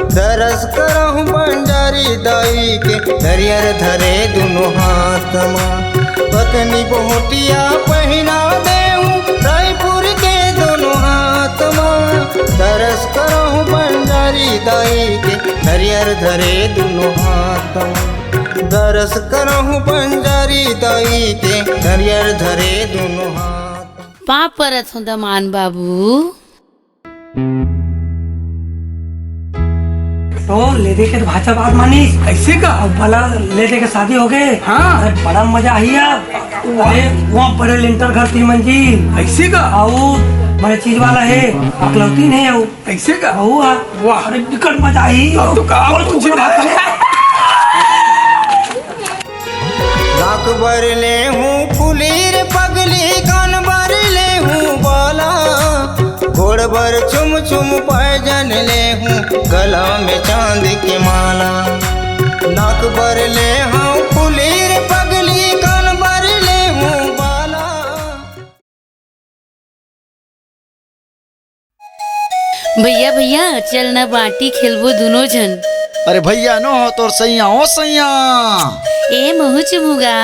दरस करहूँ बंजारी दाई के नरियर धरे दोनों हाथ मा। तकनी बहुटिया पहिना देहूँ रायपुर के दोनों हाथ मा, दरस करहूँ बंजारी दाई के नरियर धरे दोनों हाथ मा। दरस करहूँ बंजारी दाई के नरियर धरे दोनों हाथ। पाँव परत हूँ दमान बाबू। तो ले दे के तो भाचा बात मानी। ऐसे का? अब भला ले दे के शादी हो गए। हाँ। अरे बड़ा मजा आई यार। वाह। अरे वहाँ बड़े लेंटर घर तीन मंजिल। ऐसे का? आओ, बड़े चीज वाला हे, अकलौतीन हे आओ। ऐसे का? आओ आ। वाह। अरे बिकट मजा आई। तब तो का और पूछे तू बड़ा भाई। नाक बर ले हूँ फुली रे पगली, कान बर ले हूँ बाला, गोड़ बर चुम चुम पैजन ले हूँ, गला में चांद के माला। नाक बर ले हूँ फुली रे पगली, कान बर ले हूँ बाला। भैया, भैया, चल न बांटी खेलबो दुनो झन। अरे भैया नो हो तोर सैया, ओ सैया। ए महू चुमुगा।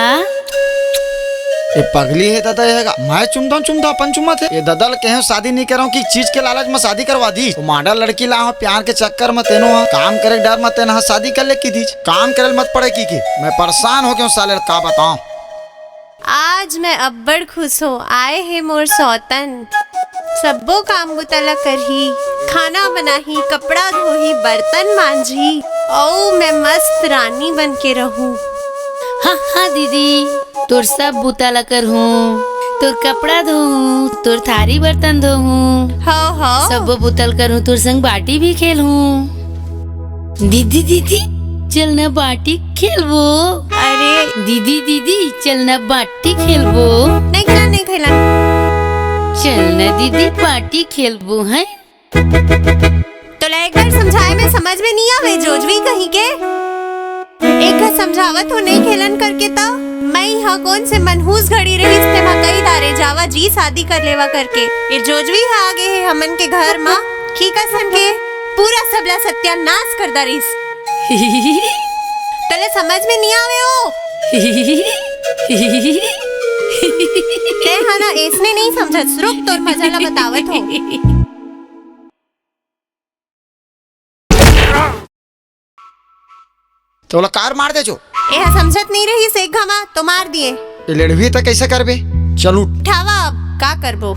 ए पगली हे ददा, ये गा। मैं चुमथंव चुमथंव, अपन चुमत हे। ये ददा ल कहेंव शादी नइ करंव कि चीज के लालच म शादी करवा दीस। वो माडल लड़की ला हो प्यार के चक्कर म तेनो ह काम करे के डर म तेन ह शादी कर ले की दीस। काम करे ल मत पड़े की के। मैं परेशान हो गेंव साले ल, का बतांव। आज मैं अब्बड़ खुश हों, आए हे मोर सौतन। सब्बो काम बुता ला करही, खाना बनाही, कपड़ा धोही, बर्तन मांजही, अऊ मैं मस्त रानी बन के रहूं। हाँ, हाँ दीदी, तोर सब बुता ला करहूं, तोर कपड़ा धोहूं, तोर थारी बर्तन धोहूं, हाँ, हाँ। सब्बो बुता ला करहूं, तोर संग बांटी भी खेलहूं। दीदी, दीदी, चल न बांटी खेलबो। अरे। दीदी, दीदी, चल न बांटी खेलबो। नइ खेलन, नइ खेलन। चल न दीदी, बांटी खेलबो, हैं? तोला एक बार समझाए में समझ में नइ आवे, जोजवी कहीं के। एक घ समझावत हों नइ खेलन करके त, मैं इहां कोन से मनहूस घड़ी रहिस, तेमा कई डारे जावा जी, शादी कर लेवा करके। ए जोजवी ह आ गे हे हमन के घर म, खीका सन के पूरा सबला सत्यानाश कर डारिस। तोला समझ में नइ आवे ओ। ते हा ना, अइसने नइ समझस। रुक, तोर मजा ला बतावत हों। तोला कार मार दे जो। एहा समझत नइ रहिस, एक घमा तो मार दिए। ए लेड़वी त कइसे करबे? चल उठ। उठावा अब, का करबो?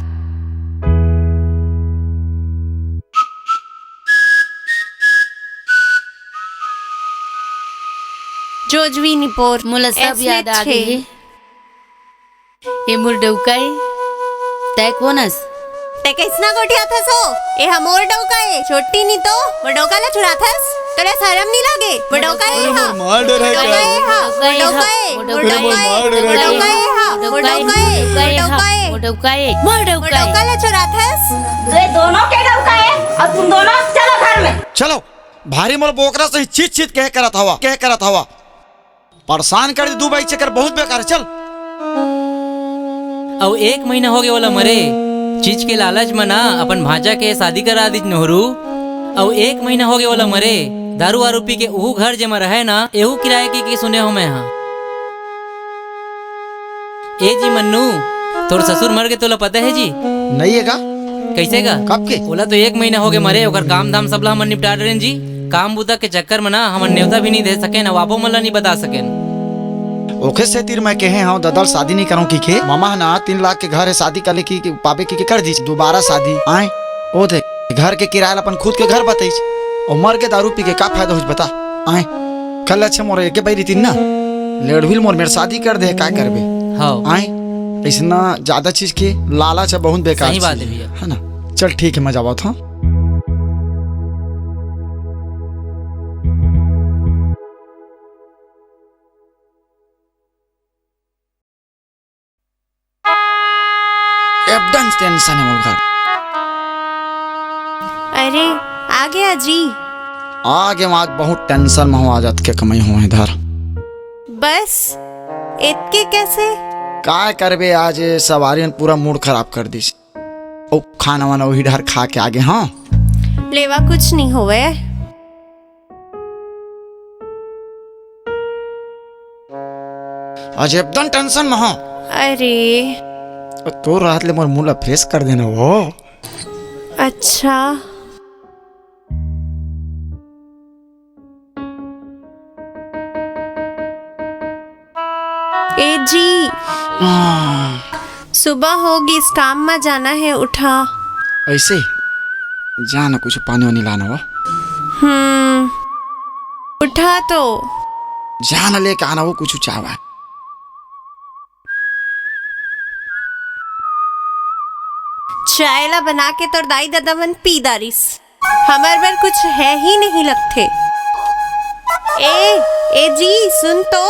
जोजवी निपोर, मोला सब याद आ गे हे। ए मोर डउका ए, तैं कोन अस? तैं कइसना गोठियाथस ओ? एहा मोर डउका ए, छोटी नी तो। मोर डउका ला छुड़ाथस? तोला सरम नी लागे? मोर डउका ए हा। मार डर हे का? मोर डउका ए हा। मोर डउका ए। मोर डउका ए हा। मोर डउका ए। मोर डउका ए। मोर डउका ए। मोर डउका ला छुड़ाथस? ये दोनों के डउका ए, अउ तुम दोनों चलो घर में। चलो, भारी मोर बोकरा सही चीत चीत कहे करत हवा, कहे करत हवा। परेशान कर दे दू बाई चक्कर, बहुत बेकार हे, चल। अउ एक महीना होगे ओला मरे, चीज के लालच म ना अपन भांचा के शादी करा दीस नोहरू। अउ एक महीना होगे ओला मरे, दारू वारू पी के उहू घर जेमा रहय ना, एहू किराया के, के सुने हों मैं हा। ए जी मन्नू, तोर ससुर मर गे तोला पता हे जी? नइ हे का? कइसे का? कब के? ओला तो एक महीना होगे मरे, ओकर काम धाम सबला हमन निपटा डरेन जी। काम बुता के चक्कर म ना हमन नेवता भी नइ दे सकेन, अउ आबो मन ला नइ बता सकेन। ओखे सेतिर मैं कहे हंव, ददा ल शादी नइ करंव कहिके। ममा ह ना तीन लाख के घर हे, शादी कर ले कि, कि पाबे कहिके कर दीस। दोबारा शादी आय, ओ देख, घर के किराया ल अपन खुद के घर बताइस। अउ मर के दारू पी के का फायदा होइस बता? आय, कल अच्छा मोर एके बाई रहितिन ना, लेड़वी ल मोर मेर शादी कर दे, का करबे? हव। आय, अइसना ज्यादा चीज के लालच ह बहुत बेकार चीज हे। सही बात हे भैया। हे ना? चल ठीक हे, मैं जावत हंव। एकदम टेंशन हे मोर घर। अरे, आ गे जी। आ गे, आज बहुत टेंशन म हंव, आज अतके कमई हों इधर। बस, एतके कइसे? काय करबे, आज सवारी मन पूरा मूड खराब कर दीस। अउ खाना वाना उही डहर खा के आ गे हंव। लेवा कुछ नइ होवय। आज एकदम टेंशन म हंव। अरे। तोर रहत ले मोर मूड ला फ्रेश कर देना वो। अच्छा। ए जी। हाँ। सुबह हो गिस, काम म जाना हे, उठा। अइसे? जा ना, कुछ पानी वानी लाना वो। हम्म, उठा तो। जा ना, लेके आना वो कुछ चाय वाय। चाय ला बना के तोर दाई ददा मन पी डारिस। हमर बर कुछ हे ही नहीं लगथे। ए, ए जी, सुन तो।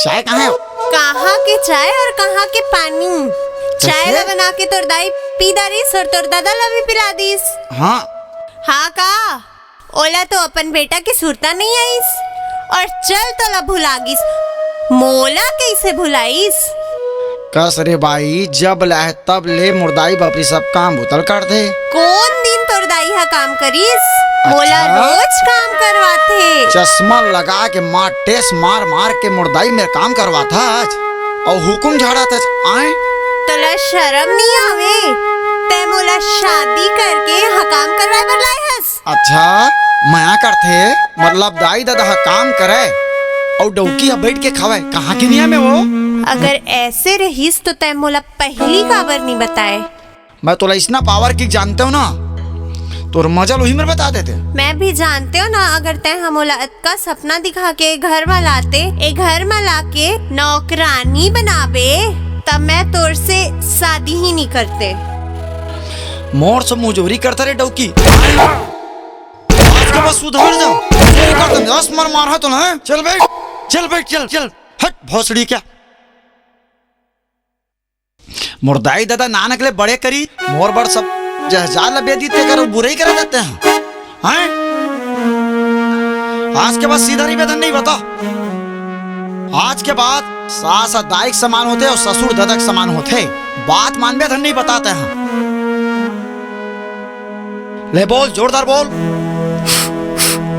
चाय कहाँ हे? कहाँ के चाय अउ कहाँ के पानी? चाय ला बना के तोर दाई पी डारिस अउ तोर ददा ला भी पिला दीस। हाँ। हाँ का? ओला तो अपन बेटा के सुरता नइ आइस अउ चल तोला भुला गिस। मोला कइसे भुलाइस? कस रे बाई, जब ले हे तब ले मोर दाई बाप री सब काम बुता ल करथे। कोन दिन तोर दाई ह काम करिस। मोला अच्छा। रोज काम करवाथे। चश्मा लगा के मार टेस मार मार के मोर दाई मेर काम करवाथस। अउ हुकुम झाड़ाथस आय। तोला शरम नइ आवे? तैं मोला शादी करके ह काम करवाए बर लाए हस। अच्छा, मया करथे, मतलब दाई ददा ह काम करय अउ डौकी ह बइठ के खावय, कहाँ के नियम हे वो? अगर ऐसे रहिस तो तैं मोला पहिली काबर नइ बताए? मैं तोला इसना पावर किक जानते हो ना, तोर मजा ल उही मेर बता देते। मैं भी जानते हो ना, अगर तैं ह मोला अतका सपना दिखा के घर म लाते, ए घर म लाके नौकरानी बनाबे, तब मैं तोर से शादी ही नइ करते। मोर से मुजोरी करता रे डौकी। आज के बाद सुधर जा। तेरे का तो दस मार मार है तो ना। चल बैठ, चल बैठ, चल, चल। हट, भोसड़ी क्या? मोर दाई ददा नानक ले बड़े करी, मोर बर सब जहाजाल ल बेदी ते करो बुराई करा देते हैं। हैं? आज के बाद सीधा रहिबे धन नहीं बता। आज के बाद सास ह दाई के समान होथे अउ ससुर ददा के समान होथे। बात मानबे धन नहीं बताते हैं। ले बोल, जोरदार बोल।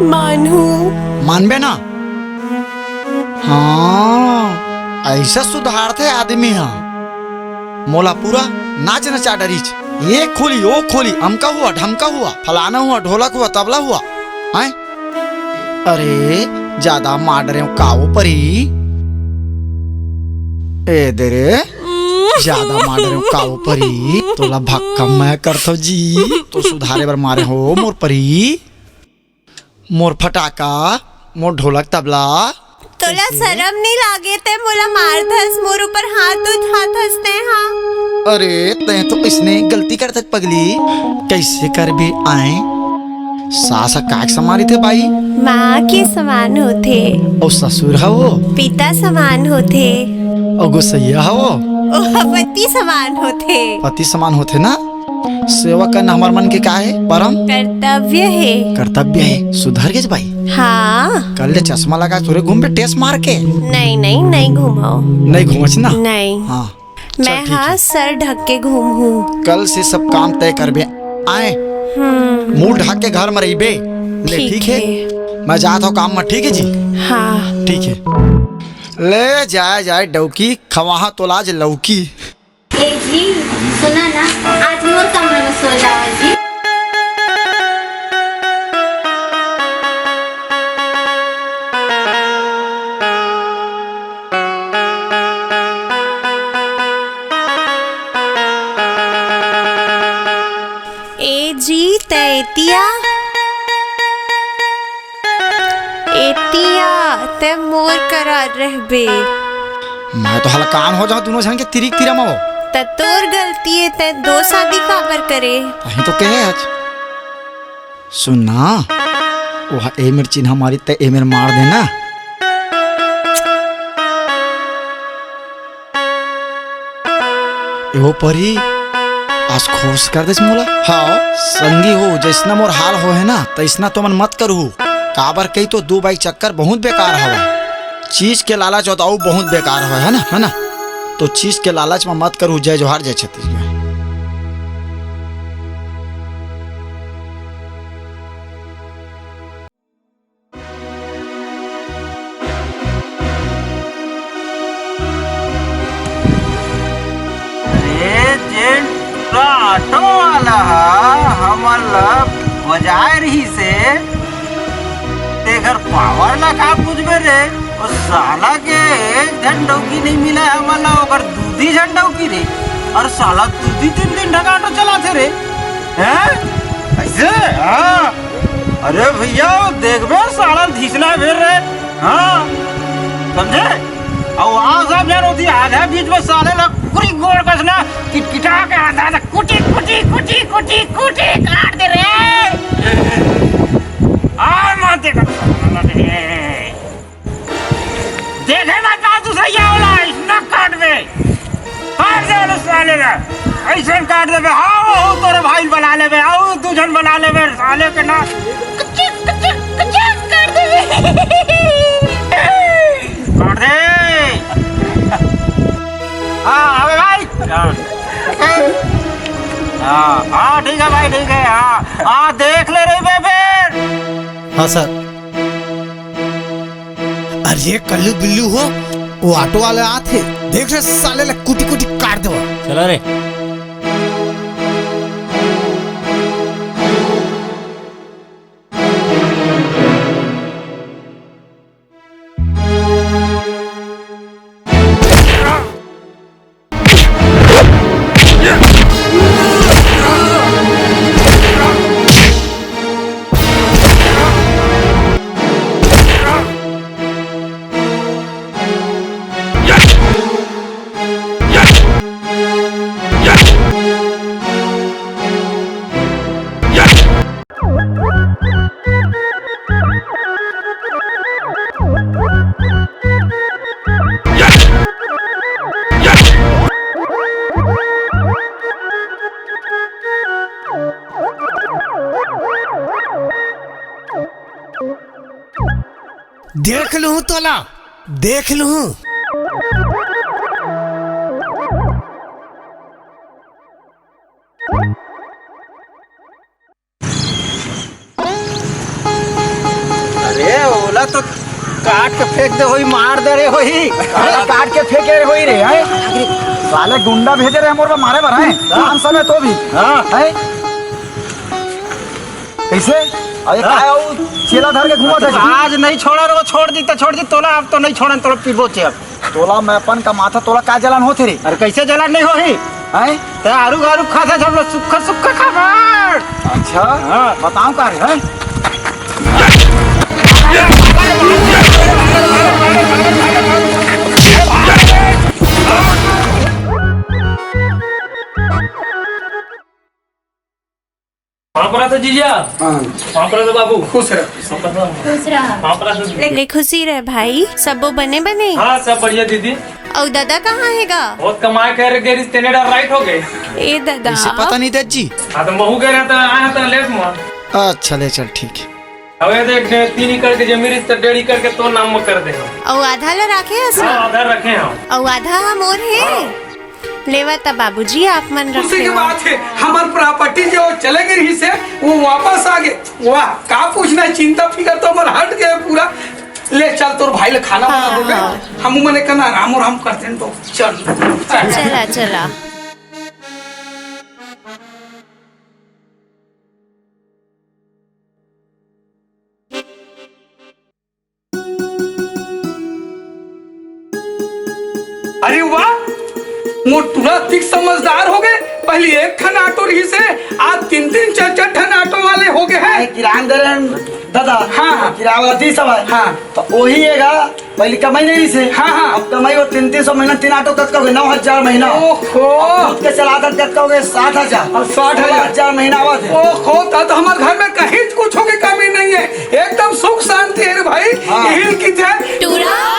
मानहूँ। मानबे ना? हाँ, अइसे सुधारथे आदमी ह। मोला पूरा नाच नचा डरिच। ये खोली, वो खोली, अमका हुआ, ढमका हुआ, फलाना हुआ, ढोलक हुआ, तबला हुआ। हैं? अरे, जादा मार डरेंव का वो परी? ए दे रे, जादा मार डरेंव का वो परी? तोला भक्कम मैं करथव जी, तो सुधारे बर मारे हो मोर परी। मोर फटाका, मोर ढोलक तबला। तोला कैसे? शरम नइ लागे? तैं मोला मारथस, मोर ऊपर हाथ उठाथस तैं हा। अरे, तैं तो इसने गलती करथस पगली। कैसे करबे आय? सास ह का के समान रहिथे बाई? माँ के समान होथे। अउ ससुर ह वो? पिता समान होथे। अउ गोसैया ह वो? ओह पति समान होथे। पति समान होथे ना? सेवा करना हमर मन के का हे? परम? कर्तव्य हे। कर्तव्य हे। सुधर गेस बाई? हाँ। कल ले चश्मा लगा तोरे घूमबे टेस मार के। नहीं, नहीं, नहीं घूमव। नहीं घूमच ना? नहीं। हाँ। चल, मैं ठीक हाँ हे। सर ढक के घूमहूँ। कल से सब काम तय करबे। आय? हम्म। मुँह ढक के घर म रहिबे। ले, ठीक ठीक हे। हे। मैं जात हँव काम म, ठीक हे जी? हाँ। ठीक हे। ले जाय जाय डौकी, खवाहा तोला आज लौकी। ए जी, सुना ना, आज मोर कमरा में सो जावा जी। ए जी, तैं एतिया, एतिया, तैं मोर करा रहबे। मैं तो हलकान हो जाऊं दूनों झन के तिरिक तिरा म वो। त तोर गलती हे, तैं दो शादी काबर करे? अहीं तो कहे आज। सुन ना, ओहा ए मेर चिन्हा मारी, तैं ए मेर मार देना। ए वो परी, आज खुश कर देस मोला। हाँ, संगी हो, जइसना मोर हाल होहे ना, तइसना तुमन मत करहू। काबर कही तो दू बाई चक्कर बहुत बेकार हवय। चीज के लालच होता, अउ बहुत बेकार हवय, है ना, है ना? तो चीज के लालच में मत करहू। जय जोहार, जय छत्तीसगढ़। अरे, जेन टूरा ऑटो वाला ह हमन ल बजाए रिहिस हे, तेकर पावर ला का पूछबे रे? ओ साला के एक झन डौकी नइ मिला हमन ला, ओकर दू दी झन डौकी रे। अउ साला दू दी तीन तीन ठन ऑटो चलाथे रे। हैं? अइसे? हाँ। अरे भइया, वो देखबे साला धीसना भेर रे। हाँ। समझे? अउ आ सब झन ओती आधा बीच में साले ला पूरी गोड़ कसना किटकिटा के आधा आधा कुटी, कुटी, कुटी, कुटी, कुटी काट दे रे। आ मत देखा साला रे। देखे मत पाओ दूसरा ये वाला, इसना काट दे। काट दे रे साले ला। अइसन काट देबे। हाँ, वो तोरे भाई बना लेबे। आओ, दू झन बना लेबे साले के ना। कचिक, कचिक, कचिक काट देबे। काट दे। हाँ, अबे भाई। हाँ। हाँ, हाँ, ठीक है भाई, ठीक है। हाँ, हाँ, देख ले रही बे फिर। हाँ सर। अरे कल्लू बिल्लू हो, वो ऑटो वाले आत हे, देख रे साले ला कुटी कुटी काट देवा। चला रे। देख लूं तोला, देख लूं। अरे ओला तो काट के फेंक दे होई, मार दे रे होई। अरे काट के फेंके रे होई रे, हैं? साले गुंडा भेजे रे मोर बर मारे बर, हैं? काम समय तो भी। हाँ। हैं? कैसे? अरे हाँ। काय हो? चेला धर के घूमत है। आज नहीं छोड़ा रे, वो छोड़ दी तो छोड़ दी, तोला अब तो नहीं छोड़न, तोला पीबो चे अब। तोला मैं अपन का माथा, तोला का जलन होथे रे? अरे कैसे जलन नहीं होही? हैं? ते आरू गारू खाता, सब लोग सुक्खा सुक्खा खाबड़। अच्छा? हाँ। बताओ का रे, हैं? पाँव परत हो जीजा। हाँ। पाँव परत हो बाबू। खुश रह। पाँव परत हो। खुश रह। पाँव परत हो। ले खुशी रह भाई, सबो बने बने। हाँ, सब बढ़िया दीदी। अउ दादा कहाँ हे गा? बहुत कमाए करे गे रिस तेने डर राइट हो गए। ए दादा। इसे पता नहीं दज्जी। हाँ, तो महू गए रहे तो आए हैं तो लेट में। अच्छा, ले चल, ठीक है। अबे देख, तीन एकड़ के जमीन रिस तो डेढ़ एकड़ के तो नाम में कर दे हम। अउ आधा ला राखे हस हाँ, ना? आधा रखे हम। अउ आधा हा मोर हे। हाँ। लेवा त बाबूजी, आप मन खुशी रखे के हो। बात है, हमर प्रॉपर्टी जो चले गई रही से, वो वापस आ गए। वाह, का पूछना है, चिंता फिकर तो हमर हट गए पूरा। ले चल, तोर भाई ले खाना वाना हाँ, हो गए। हाँ। हम मने करना आराम और हम करते हैं तो चल। चला, चला। अरे वाह, मोर टूरा ठीक समझदार हो गए। पहले एक ठन ऑटो रही से, आज तीन तीन चार चार ठन ऑटो वाले हो गए हैं। अरे किरान दरन दादा, हाँ, हाँ। किरावती सवाल। हाँ। तो वही हैगा, पहले कमाई नहीं से। हाँ, हाँ। अब कमाई वो तीन तीन सौ महीना, तीन ऑटो कतका हो गए, नौ हजार महीना। ओहो। अब खुद के चलाता कतका हो गए, सात हजार। अब साठ हजार। नौ हजार महीना आवत है। ओहो, तब तो हमारे घर में कहीं कुछ की कमी नहीं है, एकदम सुख शांति है रे भाई। हाँ। यही की जय। टूरा।